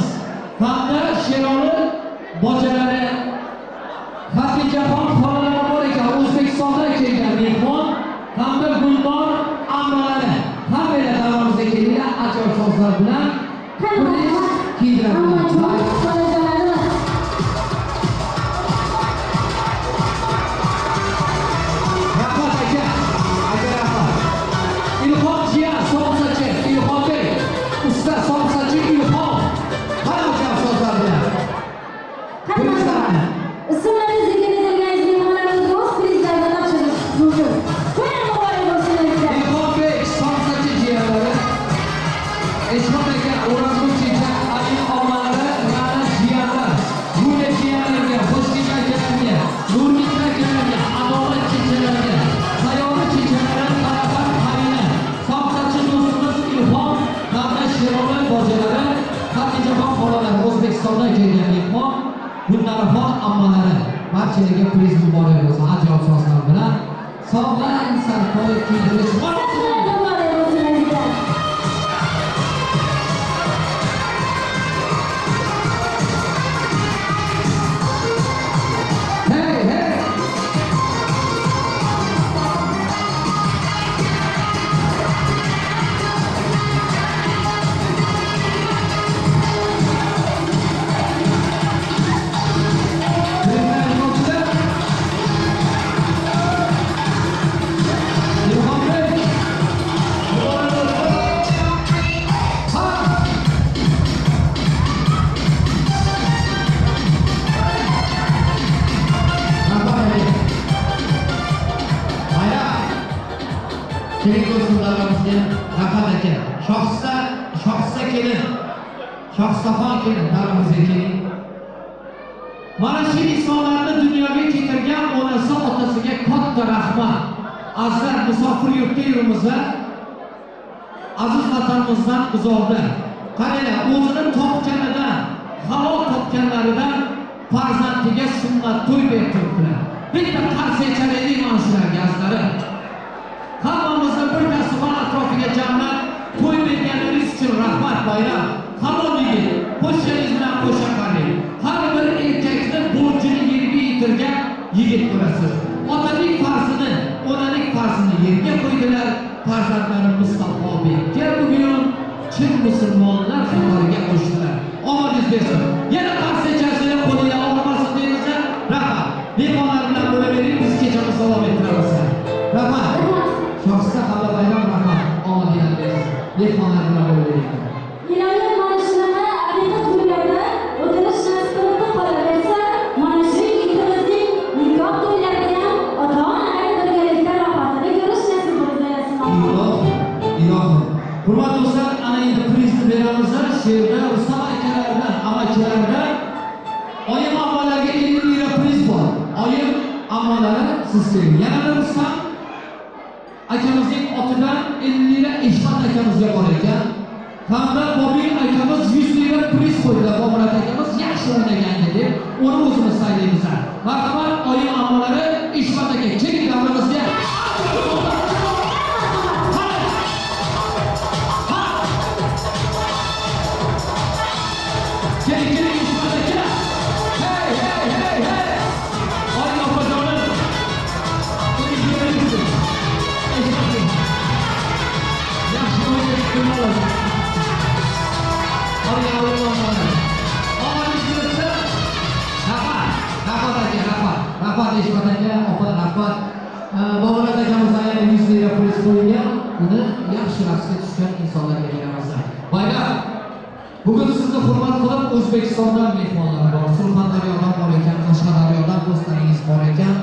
hamda Sheroli bochalari, Xatijaxon xolalari bor ekan, O'zbekistondan kelgan mehmon hamda Gulnor ammalari. Hammanglar davramizga kelinglar, ajoyib sozlar bilan priz kiydiramiz. Ammajon, xolajonlarimiz. Rahmat aka, aka rahmat. Ilhom jiyan, somsachi, Ilhombek, usta somsachi Ilhom. Qani akam sozlar bilan. Qani marhamat. Ismlari zikr etilgan aziz mehmonlarimizga o'z prizlarini topshirish mumkin. To'y muborak bo'lsin azizlar. Ilhombek, somsachi jiyanlari, Eshmat aka, O'razgul checha, Ali ommalari, Ra'na jiyanlar, Gula jiyanlarga, Xo'shkeldi akalarga, Nurgeldi akalarga, Adolat chechalarga, Sayora chechalari, Farahat qayini, somsachi do'stimiz Ilhom hamda Sheroli bochalari, Xatijaxon xolalari, O'zbekistondan kelgan mehmon, Gulnaraxon ammalari, barchalarga priz muborak bo'lsin. Ajoyib sozlar bilan sovg'a sarpoy kiydirish marosimi. Sarpoylar muborak bo'lsin azizlar. Hey, hey! İlham Bey, muborak bo'lsin. Ha! Rahmat aka. Bayram. Keling do'stlar davramizga. Rahmat aka. Shohista, Shohista kelin. Shohistaxon kelin davramizga keling. Mana shu insonlarni dunyoga keltirgan onasi, otasiga katta rahmat. Azizlar, musofir yurtda yuribmiz. Aziz vatanimizdan uzoqda. Qaranglar, o'zini topganidan, halol topganlaridan farzandiga sunnat to'y berib turibdilar. Bitta qarsak chalaylik mana shularga, azizlarim. Hammamizni bir dasturxon atrofiga jamlab to'y berganlaringiz uchun rahmat bayram. Halol yigit, qo'shaningiz bilan qo'sha qaring. Har bir erkakni burchini yerga yetirgan yigit bo'lasiz. Otalik farzini, onalik farzini yerga qo'ydilar. Farzandlari Mustafa bekka bugun chin musulmonlar qatoriga qo'shdilar. Omadingiz bersin. Yana qarsak chalsanglar qo'linglar og'rimasin deymiz. Rahmat. Mehmonlar bilan bo'lavering, biz kechamiz davom ettiramiz. Rahmat. Shohista hamda bayram rahmat. Omadingiz bersin. Mehmonlar bilan bo'lavering. Iloyim mana shunaqa aqiqa to'ylarda o'tirish nasib qilib qolaversa, mana shu yigitimizning nikoh to'ylarida ham ota-onalar birgalikda rohatini ko'rish nasib bo'lsin. Ilohi, ilohi. Hurmatli do'stlar, ana endi prizni beramiz. Shu yerda Rustam akalardan, amakilardan oyim ammalarga 50 lira priz bor. Oyim ammalari siz keling. Yana bir Rustam akamizning otidan 50 lira Eshmat akamizga bor ekan. Hamda Bobir akamiz 100 lira priz qo'ydilar. Bomurat akamiz yaxshi o'ynagandi deb uni o'zimiz saylaymiz. Marhamat, oyim ammalari, Eshmat aka, keling davrimizga. Keling, keling Eshmat aka. Hey, hey, hey, hey. Oyim opajonim. Keling, keling. Eshmat aka. Yaxshi o'ynayapti. Rahmat Eshmat aka, opa rahmat. Boborat akamiz yana 100 lira priz qo'ygan, uni yaxshi raqsga tushgan insonlarga beramiz. Bayram, bugun sizni hurmat qilib O'zbekistondan mehmonlar bor, Surxondaryodan bor ekan, Qashqadaryodan do'stlaringiz bor ekan.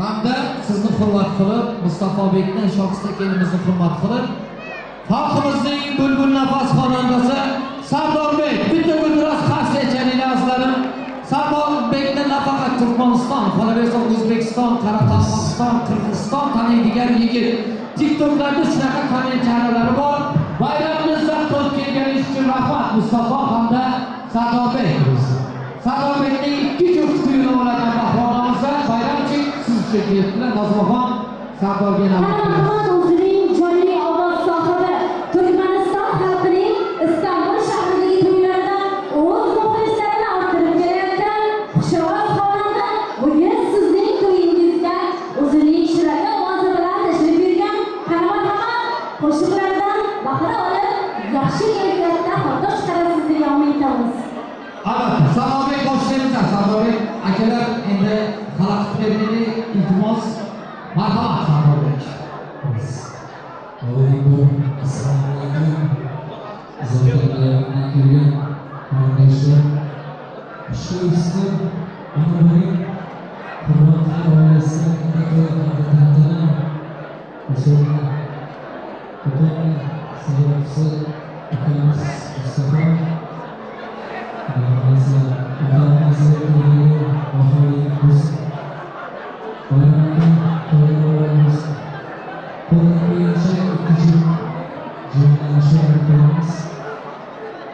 Hamda sizni hurmat qilib Mustafobekni, Shohista kelinimizni hurmat qilib xalqimizning bulbul nafas xonandasi Sardorbek, bitta gulduros qarshi chalinglar azizlarim. Sardorbekni nafaqat Turkmaniston, qolaversa O'zbekiston, Qoraqalpog'iston, Qirg'iziston taniydigan yigit. TikToklarda shunaqa kommentariyalari bor. Bayramni izzat qilib kelganingiz uchun rahmat Mustafa hamda Sardorbek. Sardorbekning 2 juft kuyini olgan bahronamizda bayramchi siz uchun kelibdilar. Nozimaxon Sardorga navbat. Marhamat, o'zining jonli ovoz sohibi Turkmaniston xalqining Istanbul shahridagi to'ylarida o'z muxlislarini orttirib kelayotgan xushovoz xonanda bugun sizning to'yingizga o'zining shirali ovozi bilan tashrif buyurgan. Marhamat, qo'shiqlardan bahra olib, yaxshi kayfiyatda xortosh chiqarasiz degan umiddamiz. Albatta, Sardorbek boshlaymiz. Sardorbek akalar, endi xalaqit bermaylik, iltimos. Marhamat Sardorbek. Avvalambor assalomu alaykum. Uzoqdan kelgan qarindoshlar. Xush kelibsizlar. Mana bugun Qurbonlar oilasida katta to'y, katta tantana. O'sha bugun sababchisi ukamiz Mustafa. Xudo xohlasa, ukamizni to'ylari oxiri bo'lsin. Bayramga to'y muborak bo'lsin. Qo'ldan kelgancha ikki juft jiyanlarni shu qo'yamiz.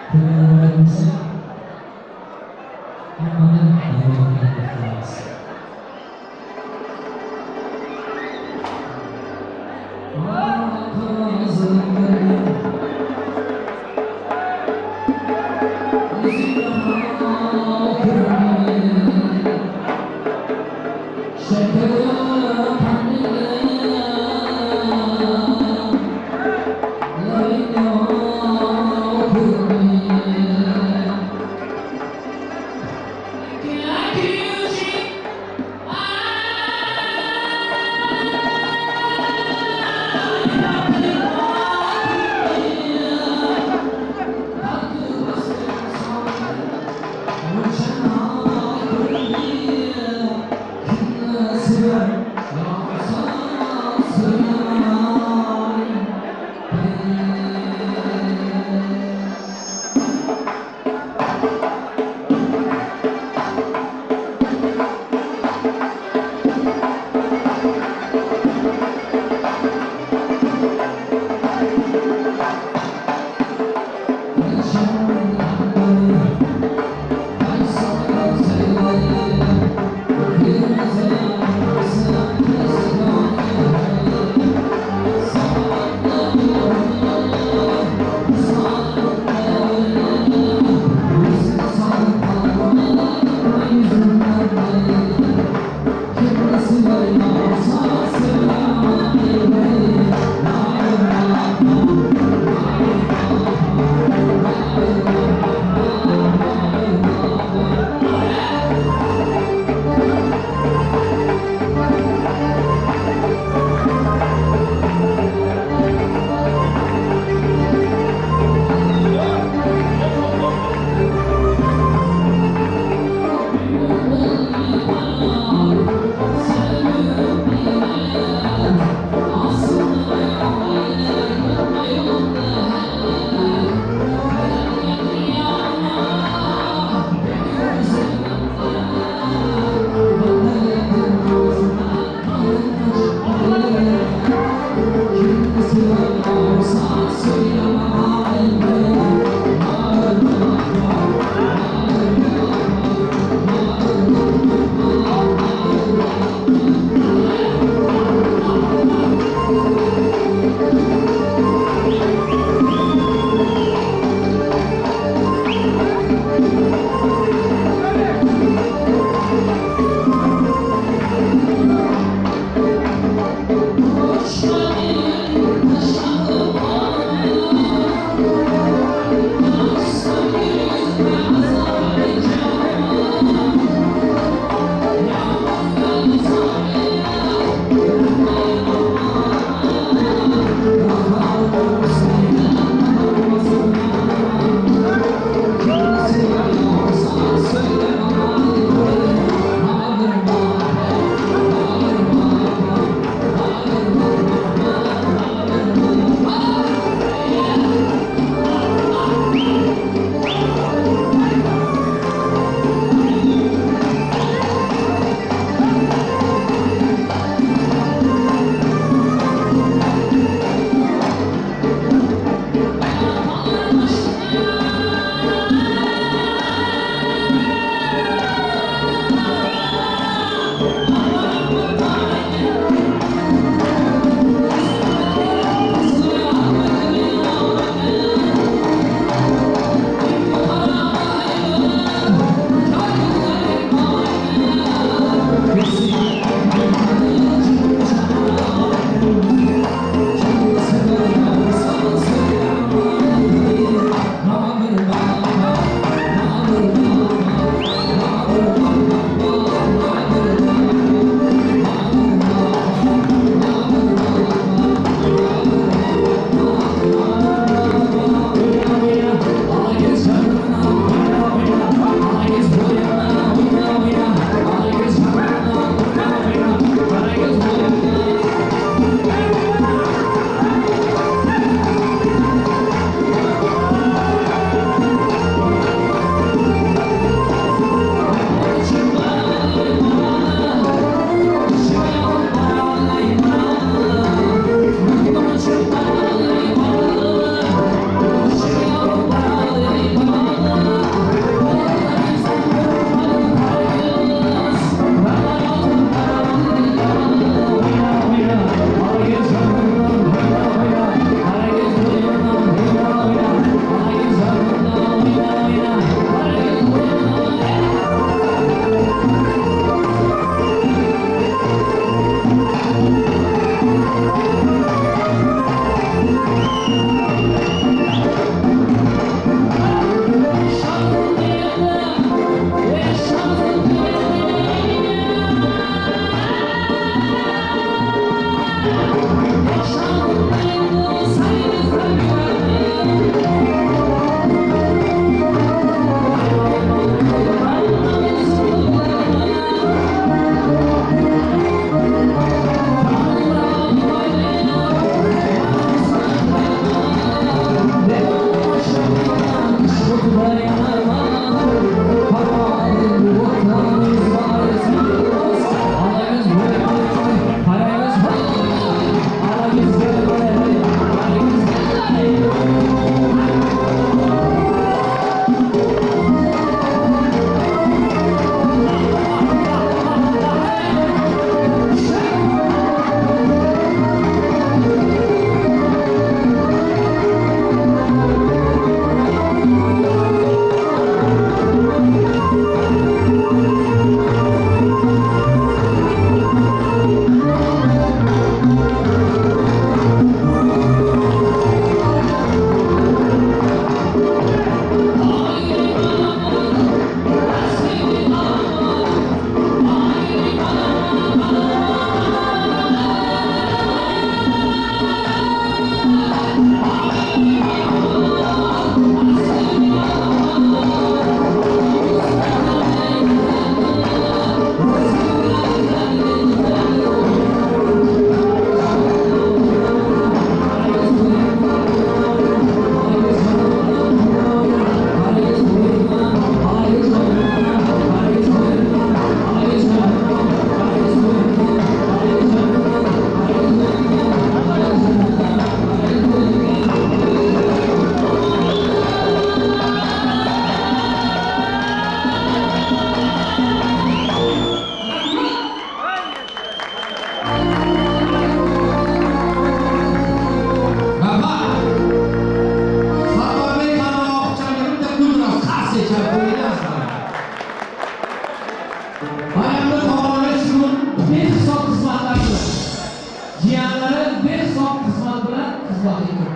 To'y muborak bo'lsin. Hammani muborak qilamiz.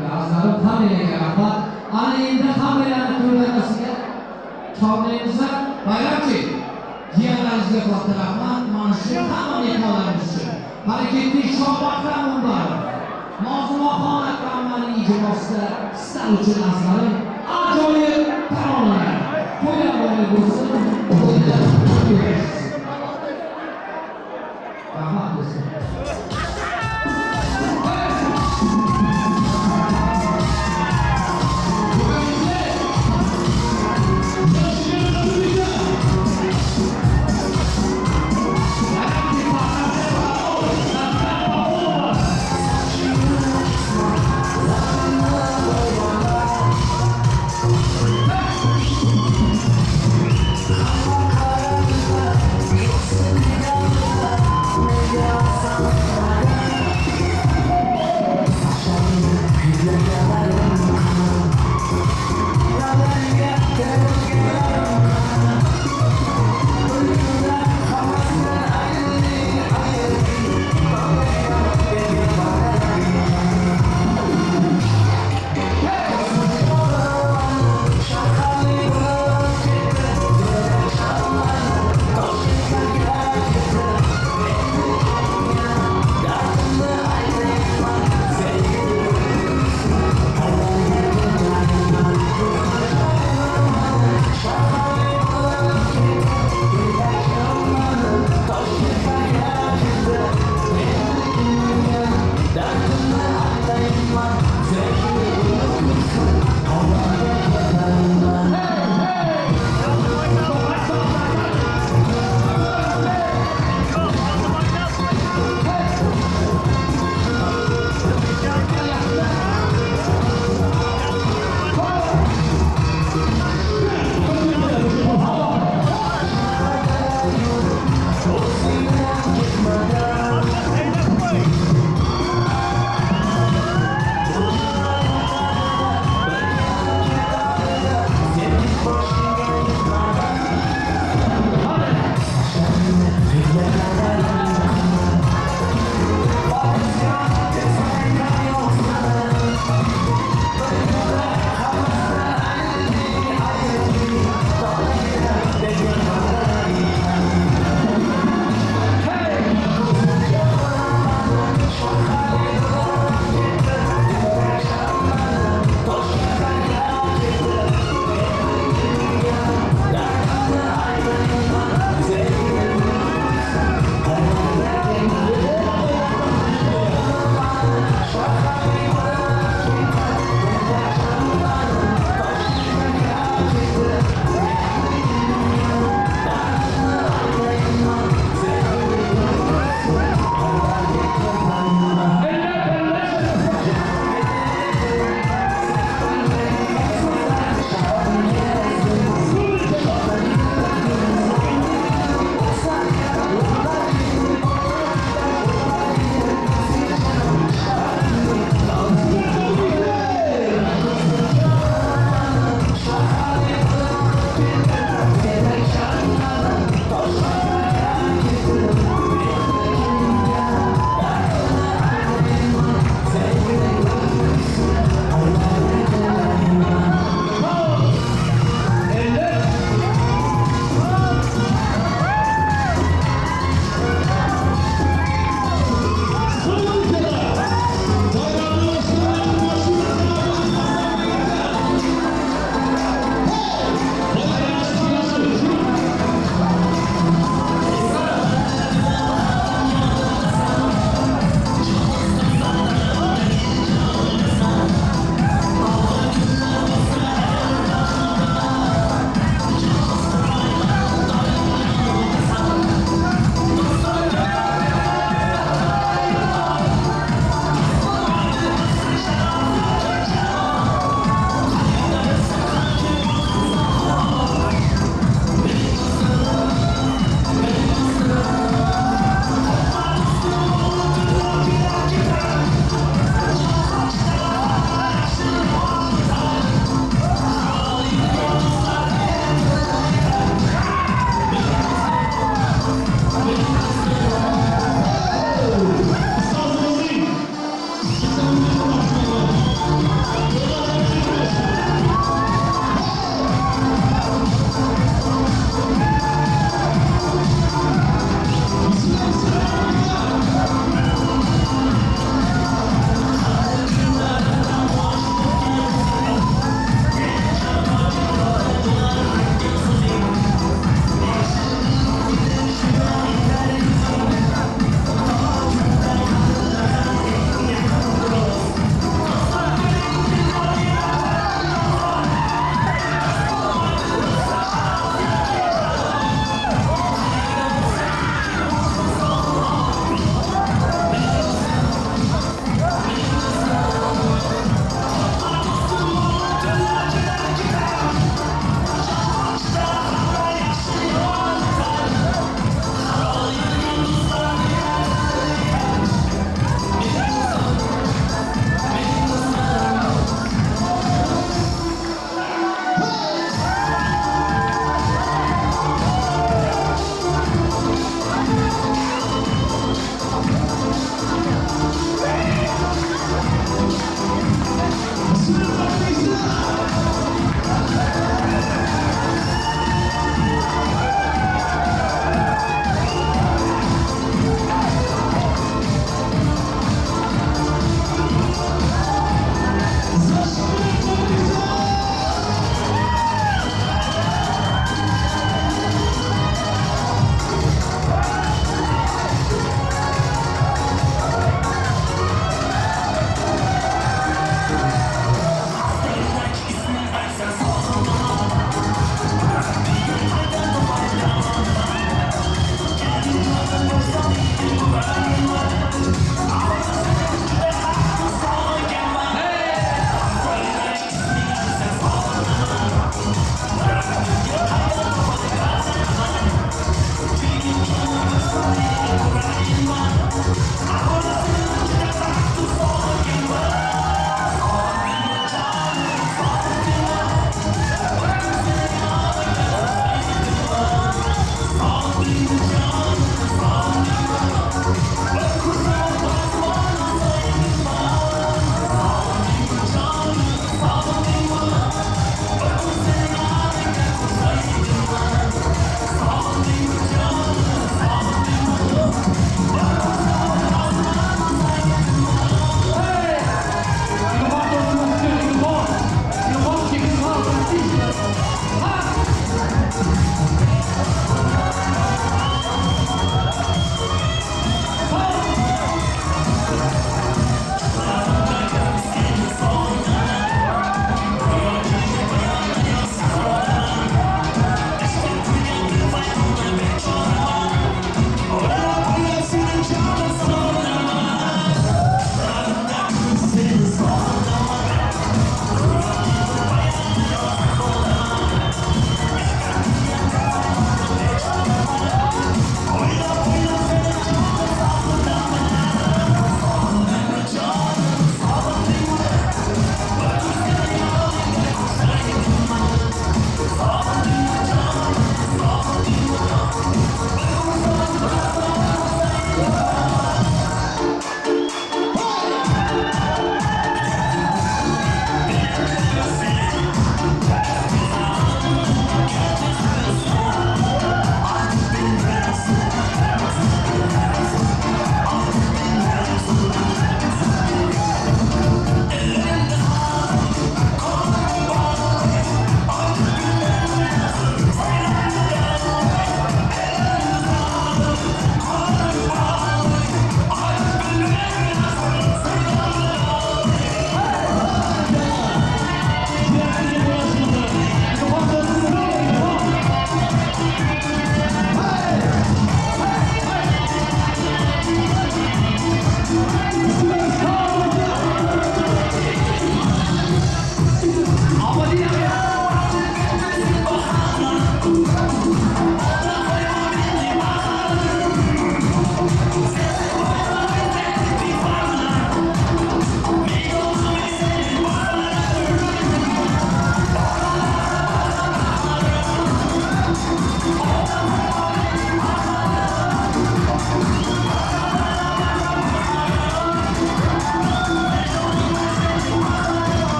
Tabriklar azizlarim, hammanglarga rahmat. Ana endi hammanglarni to'ylarasiga chorlaymiz. Bayramchi, jiyanlaringizga katta rahmat. Mana shu hamma mehmonlarimiz uchun. Mana ketdik Shohbahram Umbarov. Nozimaxon akamning ijrosida sizlar uchun azizlarim ajoyib taronalar. To'ylar muborak bo'lsin. To'ylar ko'p bo'lsin. Rahmat do'stlar.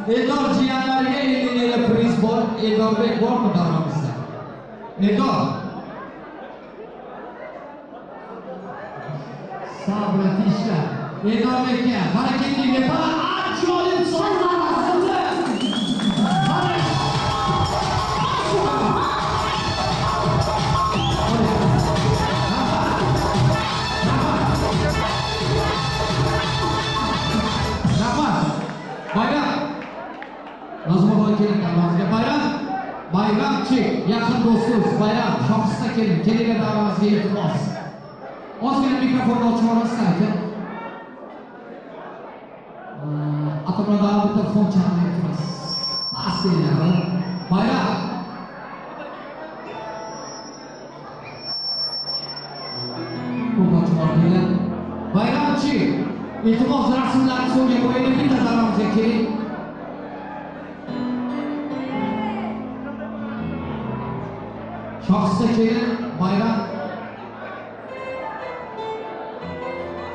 Eldor jiyanlariga 50 lira priz bor. Eldorbek bormi davramizda? Eldor. Sabri tishla. Eldorbekka harakatli bepara ajoyib sovg'a aslida. Rahmat. Bayram. Nazım keling davramizga. Bayram. Bayramchik, yaqin do'stimiz Bayram, shohista keling. Kelinglar davramizga, iltimos. Ozgina mikrofonni ochib yuborasizlar aka. Atrofda bitta fon chalinib iltimos. Past deyiladi. Bayram. Ko'p ochib yubordilar. Bayramchik, iltimos rasmlarni so'ngga qo'yaylik, bitta davramizga keling. Shohista kelin, Bayram.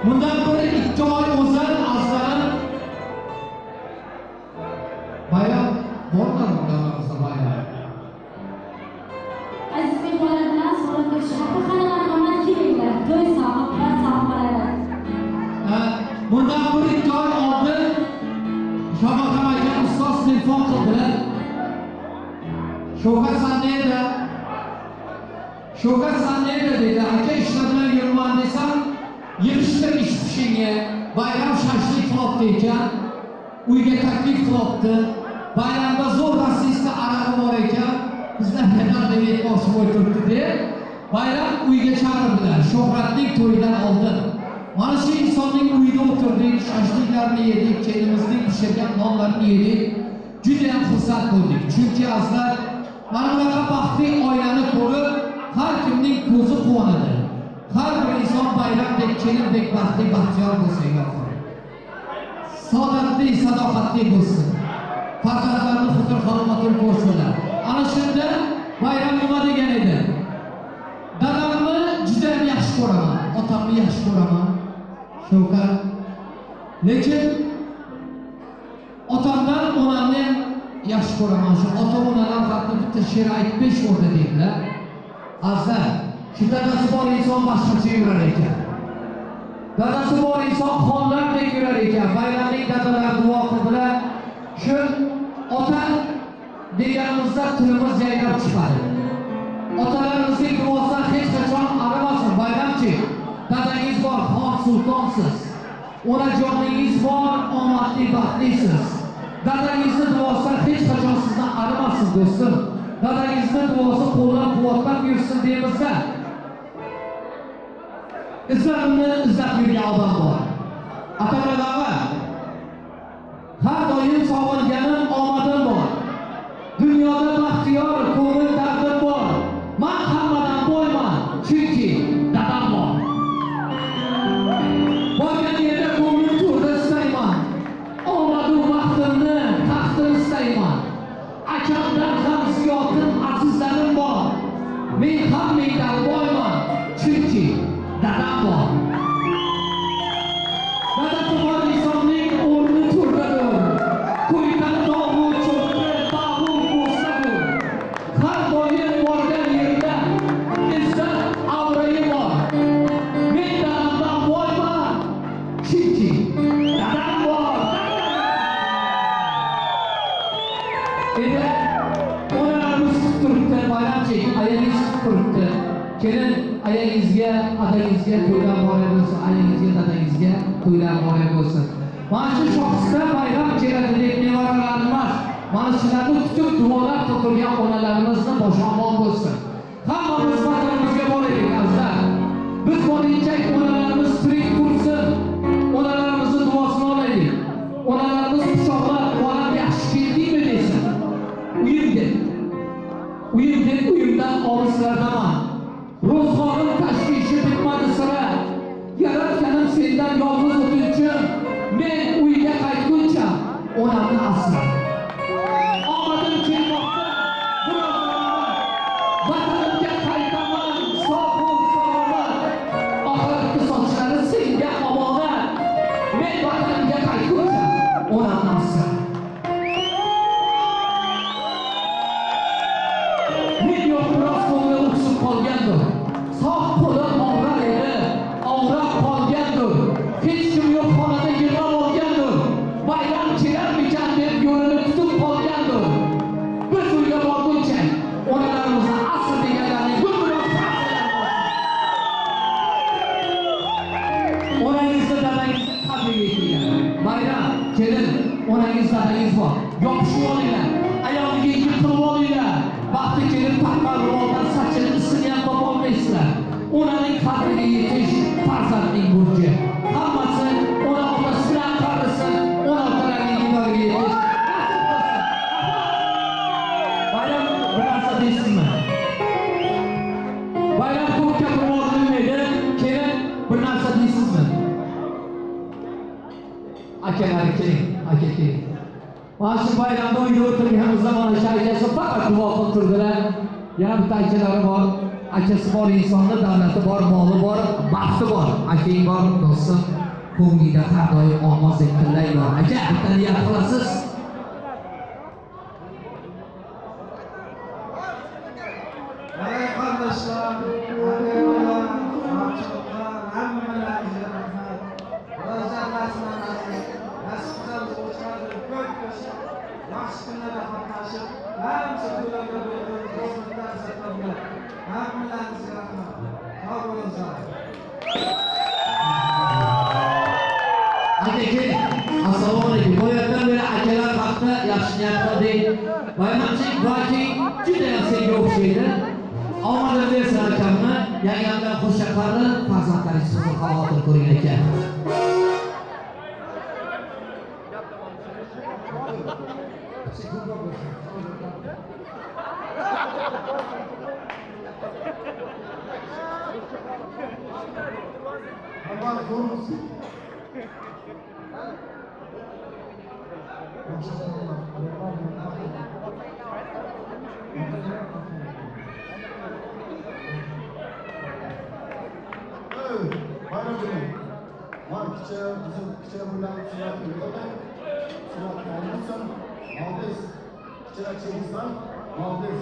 Bundan 1-2 oy o'zar azlarim. Bayram bormi davramizda Bayram? Aziz mehmonlar bilan suratga tushmoqda. Qani marhamat, kelinglar. To'y sohib va sohibalari. Bundan 1-2 oy oldin Shohbaxam aka ustoz telefon qildilar. Shavkat san nerede? Shavkat san nerede dedi. Aka ishlar bilan yurman desam, yig'ishtir ish pishingga. Bayram shashlik qilibdi ekan. Uyga taklif qilibdi. Bayramda zo'r rossiyska arag'i bor ekan. Bizlar nima deb aytmoqchi bo'lib turibdi deb Bayram uyga chaqirdilar. Shuhratning to'yidan oldin. Mana shu insonning uyida o'tirdik, shashliklarni yedik, kelinimizning pishirgan nonlarini yedik. Juda ham xursand bo'ldik. Chunki azizlar, mana bunaqa baxtli oilani ko'rib har kimning ko'zi quvonadi. Har bir inson bayramdek, kelindek baxtli, baxtiyor bo'lsa ilohim. Saodatli, sadoqatli bo'lsin. Farzandlarini huzur halovatini ko'rsinlar. Ana shunda Bayram nima degan edi? Dadamni juda ham yaxshi ko'raman, otamni yaxshi ko'raman. Shavkat. Lekin otamdan onamni ham yaxshi ko'raman. Shu ota onalar haqida bitta she'r aytib berish o'rda dedilar. Azizlar, shu dadasi bor inson boshqacha yurar ekan. Dadasi bor inson xonlardek yurar ekan. Bayramning dadalari duo qildilar. Shu ota deganimizda tilimiz yayrab chiqadi. Otalarimizning duosidan hech qachon arimasin. Bayramchi, dadangiz bor, xon sultonsiz. Onajoningiz bor, omadli, baxtlisiz. Dadangizni duosidan hech qachon sizni arimasin do'stim. Dadangizni duosi qo'llab-quvvatlab yursin deymizda. Izlarimni izlab yurgan odam bor. Atamradava, har doim sog'inganim omadim bor. Dunyoda baxtiyor ko'ngil dardim bor. Man hammadan boyman, chunki dadam bor. Borgan yerda ko'nglim to'rda istayman. Omadu baxtimni, taxtim istayman. Akamdan ham ziyodim, azizlarim bor. Men hammangdan boyman, chunki dadam bor. Dadasi bor insonning o'rni to'rdadir. Ko'ydan tog'u cho'qqi, bag'u bo'sadir. Har doim borgan yerda izzat obro'yi bor. Men dadamdan boyman, chunki dadam bor. Endi onalarimiz kutib turibdi, Bayramchik, ayangiz kutib turibdi. Kelin ayangizga, adangizga to'ylar muborak bo'lsin, ayangizga, dadangizga to'ylar muborak bo'lsin. Mana shu shohista bayram keladi deb nevaralarimiz, mana shularni kutib duolar qilib onalarimizni boshi omon bo'lsin. Hammamiz vatanimizga boraylik azizlar. Biz borinchak onalarimiz tirik tursin. Onalarimizni duosini olaylik. Onalarimiz quchoqlab, bolam yaxshi keldingmi desin. Uyim deb. Uyim deb uyimdan olislardaman. Ro'zg'orim tashvishi bitmadi sira. Yaratganim sendan yolg'iz o'tinchim. Men uyga qaytguncha onamni asra. Omadim kelmoqda, birodarlar. Vatanimga qaytaman, sog' salomat. Oxiratgi sochlari senga omonat. Men vatanimga qaytguncha onamni asra. Kelin, onangiz, dadangiz bor. Yopishib olinglar. Ayolga yengil qilib olinglar. Vaqti kelib taqqan ro'moldan sachini isini ham topa olmaysizlar. Onaning qadriga yetish farzandning burchi. Hammasi ona otasi bilan qarisin, ona otalarning diydoriga yetish. Nasib qilsin. Bayram, bir narsa deysizmi? Bayram ko'p gapirib olmaydi. Kelin, bir narsa deysizmi? Akalari keling, aka keling. Mana shu bayramda uyda o'tirganimizda mana shu akasi faqat duo qilib turdilar. Yana bitta akalari bor. Akasi bor insonni davlati bor, moli bor, baxti bor. Akang bor, do'stim, ko'nglingda har doim olmozdek tillang bor. Aka, bitta niyat qilasiz. Ey qardoshlar, akalar, hamchiqlar, hammalaringizga rahmat. Xudo saqlasin hammasini. Nasib qilsa biz o'shlarni ko'p ko'rishib, yaxshi kunlarda qatnashib, hamma to'ylarda bo'lib, xizmatlar saqlab, hammalaringizga rahmat. Sog' bo'linglar. Aka keling. Assalomu alaykum. Boyatdan beri akalar haqida yaxshi niyat qildik. Bayramchik, Vaking juda ham senga o'xshaydi. Omadini bersin akamni, yangamdan qo'sha qari, farzandlaringiz huzur xavotir ko'ring aka. Allah korusun. Evet, bayram günü. Var kiçe, bizim kiçe buradan suratı yolda. Suratı almışsan, Maldiz. Kiçe çevirsen, Maldiz.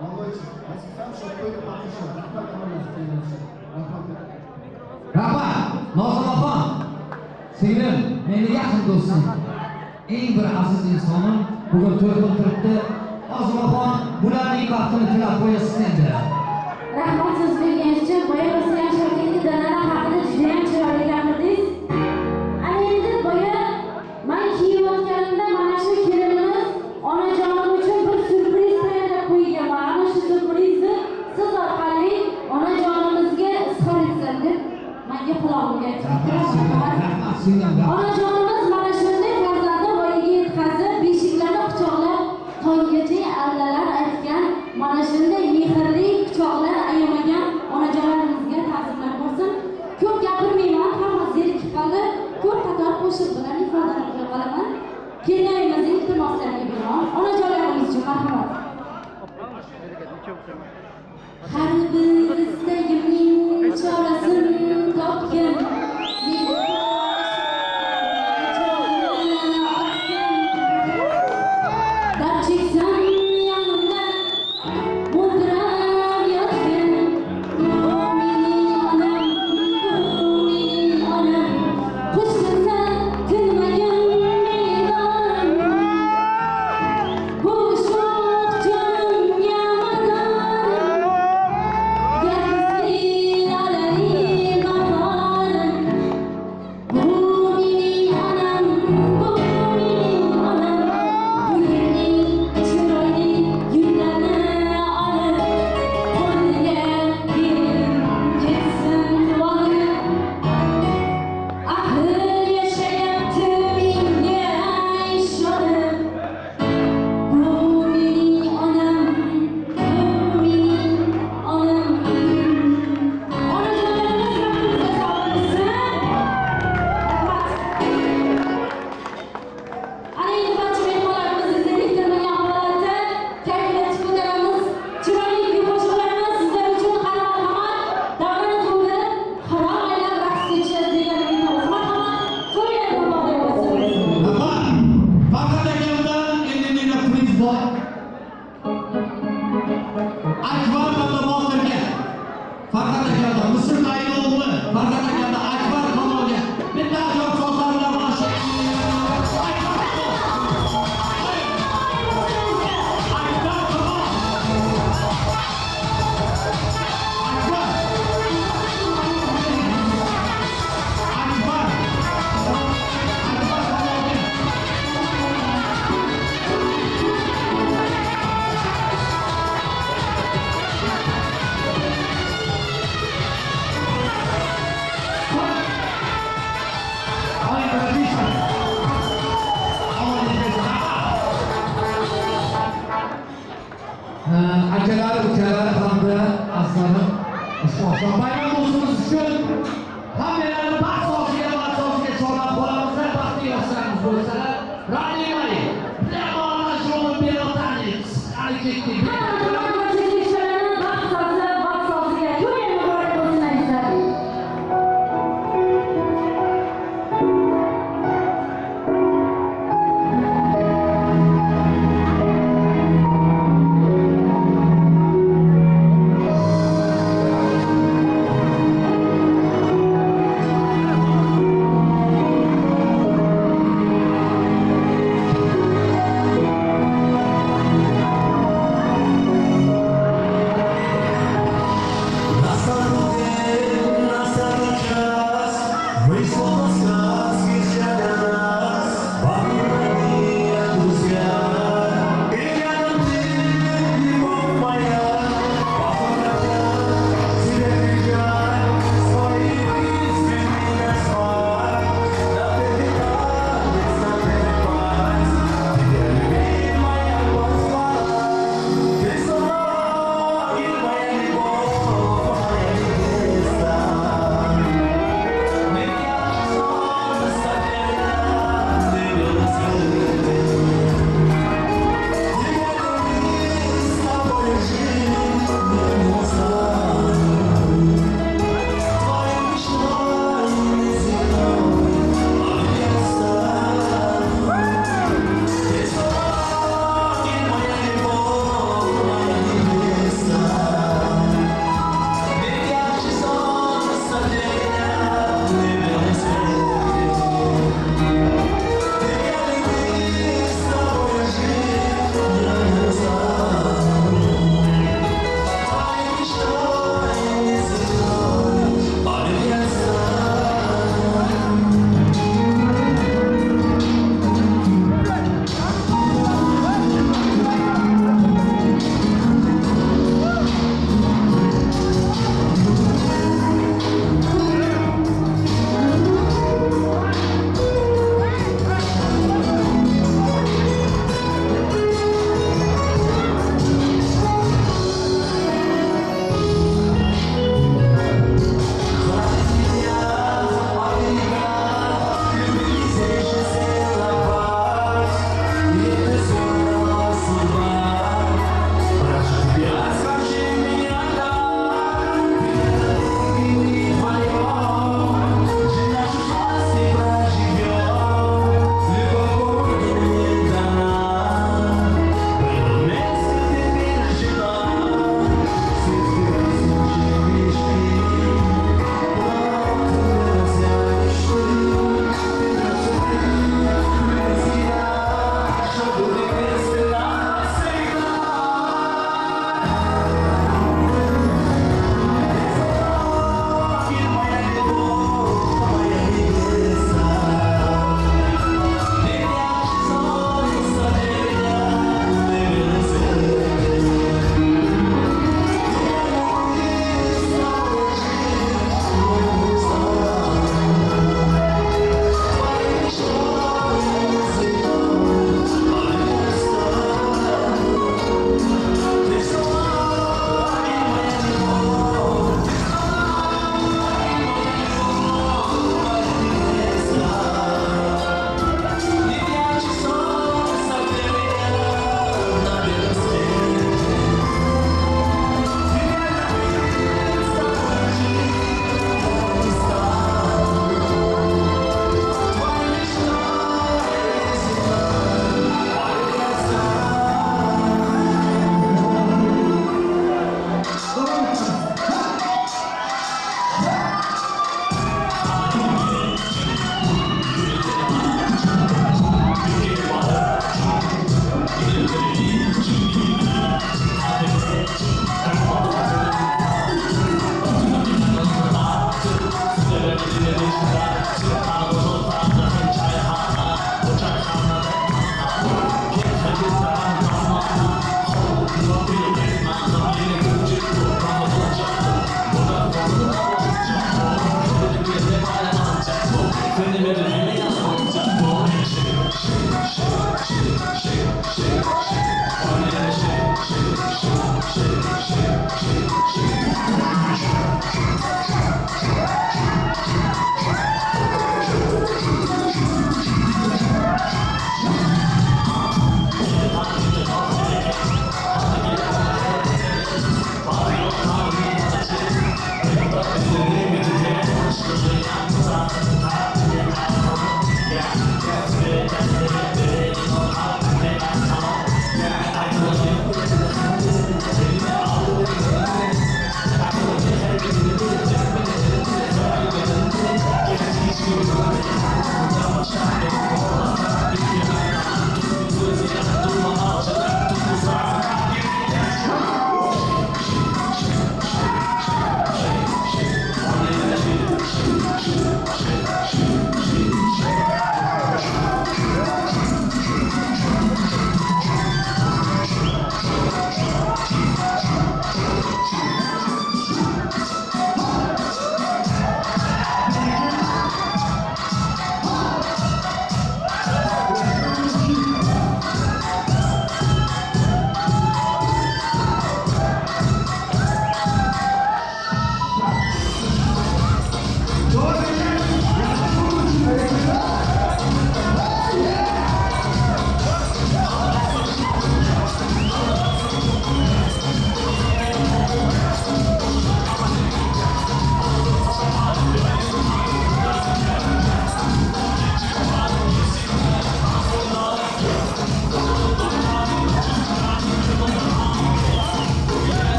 Maldiz. Nasıl sen şokoyu patlışı. Rahmet eylesin. Rahmet. Rahmat, Nozimaxon. Singlim, meni yaqin do'stim. Eng bir aziz insonim bugun to'y qilib turibdi. Nozimaxon, bularning baxtini tilab qo'yasiz endi. Rahmat so'z berganingiz uchun. Boya rosa ham Shavkatli dadalar haqida juda ham chiroyli gapirdingiz. Ana endi boya men kiyayotganimda mana shu kelinimiz onajonim uchun bir syurpriz tayyorlab qo'yganman. Ana shu syurprizni siz orqali onajonimizga izhor etsam deb menga qulog'imga aytibdi. Rahmat singlim, rahmat. Onajonimiz mana shunday farzandi voyaga yetkazib, beshiklarni quchoqlab, tonggacha allalar aytgan, mana shunday mehrli quchoqlar ayamagan onajonlarimizga ta'zimlar bo'lsin. Ko'p gapirmayman, hamma zerikib qoldi. Ko'p qator qo'shiq bilan ifodalanib qolaman. Kelinlarimizning iltimoslariga binoan onajonlarimiz uchun marhamat. Har bir istagimning chorasini topgin. Dard cheksam yonimda o'tirib yotgin. Bu mening onam, bu mening onam. Qo'shilsa tinmagan medorim. Bu sho'x jonimga madorim. Gapsiz alali Oshon Bayram do'stimiz uchun hammalarni baxt soziga, baxt soziga chorlab qolamiz. Baxtli yoshlarimiz bo'lsalar. Родные, прямо наш белый танец. Qani, ketdik. Hamma tomoshabinlarni baxt sozi, baxt soziga to'y muborak bo'lsin, azizlar.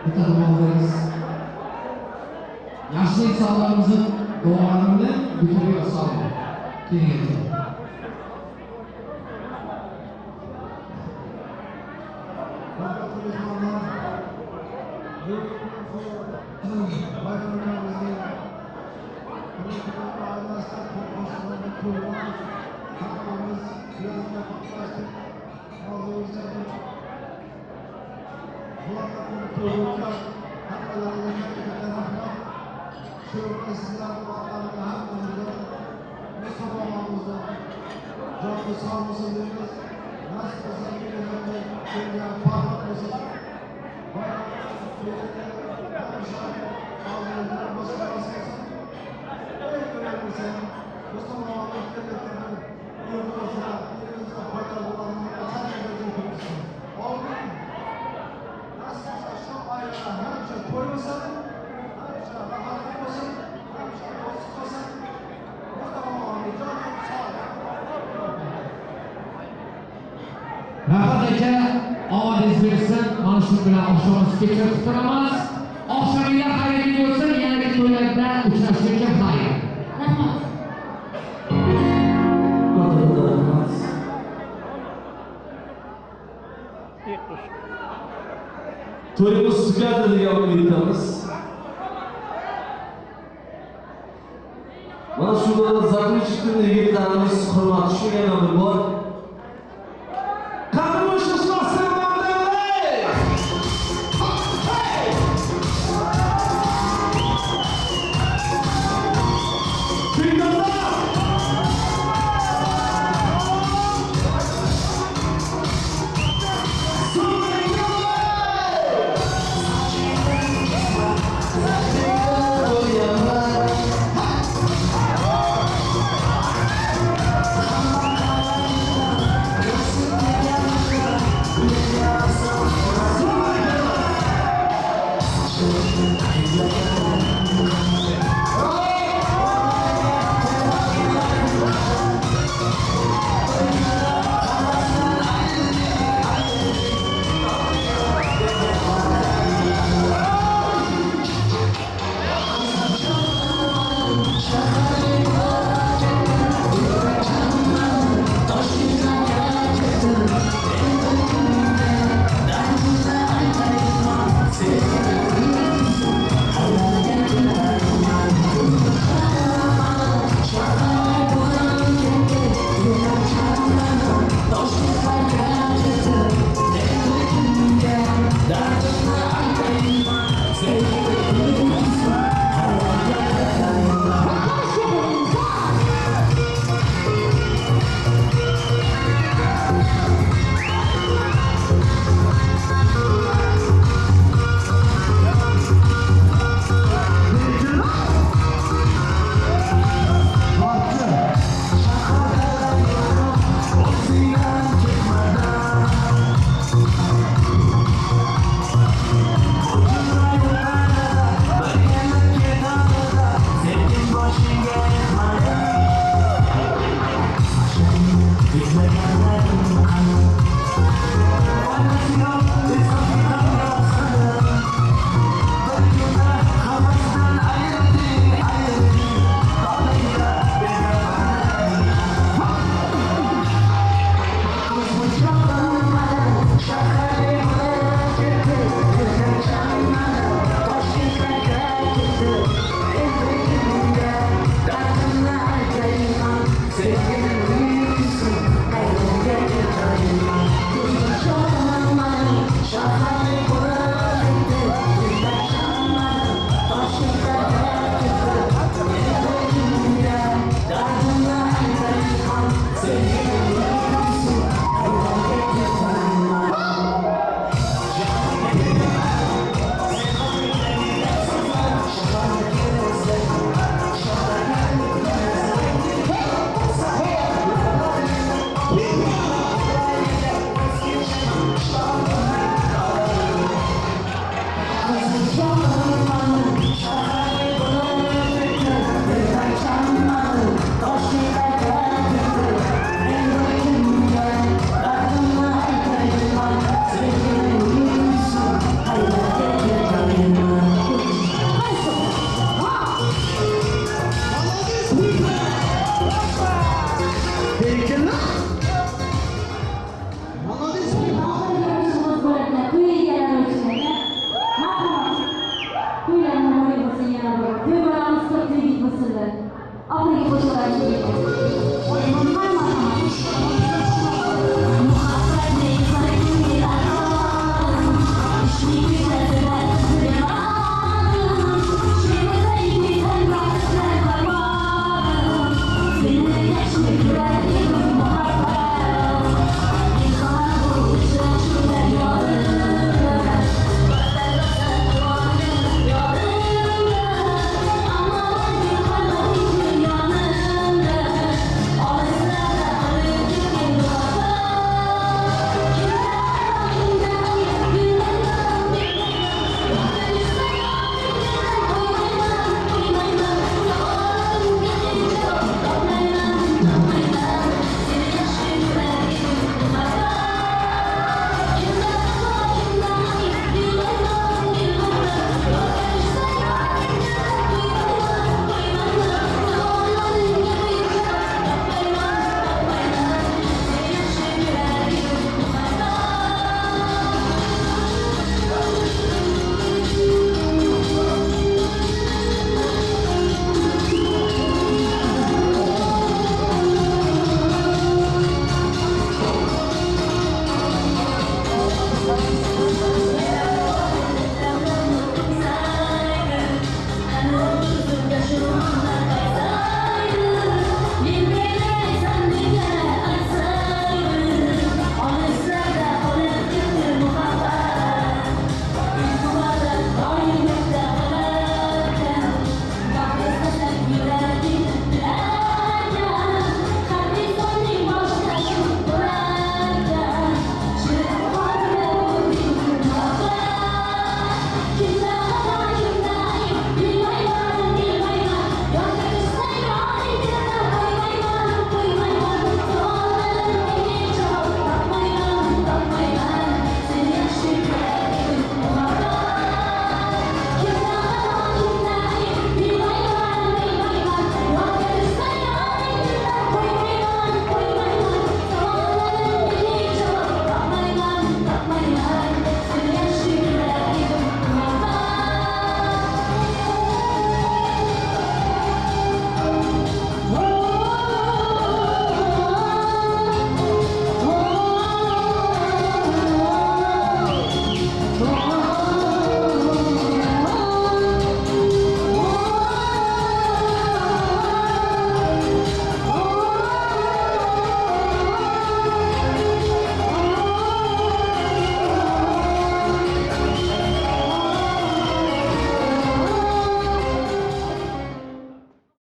Bitta duo beramiz. Yaxshi insonlarimizni duolarini bitirib soldi. Keyin Hurmatli mehmonlar, bugun bayramimizning oilasida qo'shilgan to'yimiz, hammamiz bilan qatnashdik. Hozircha to'ylar hammalariga katta rahmat. Shu sizlarni vaqtlarini hammamizga Mustafa og'amizdan joni sog' bo'lsin deymiz. Nasib bo'lsa kelajakda kelgan farq bo'lsin. Bayram hamisha oldimizda bo'lsin. Eng önemlisi Mustafa og'amiz kelajakda yurtimizga, elimizga foyda bo'ladigan herkese ko'rsin. Amin. Nasib bo'lsa shu oilada hamisha to'y bo'lsin, hamisha rahatlik bo'lsin, hamisha do'stlik bo'lsin. Mustafa og'amiz joni sog'. Rahmat aka, omadingiz bersin. Mana shu bilan oqshomimiz kechirib turamiz. Oqshominglar xayrli bo'lsin. Yangi to'ylarda uchrashguncha xayr. Rahmat. Katta katta rahmat. To'yimiz tugadi degan umiddamiz. Mana shu yerda заключительный yigitlarimiz hurmat shu yana bir bor.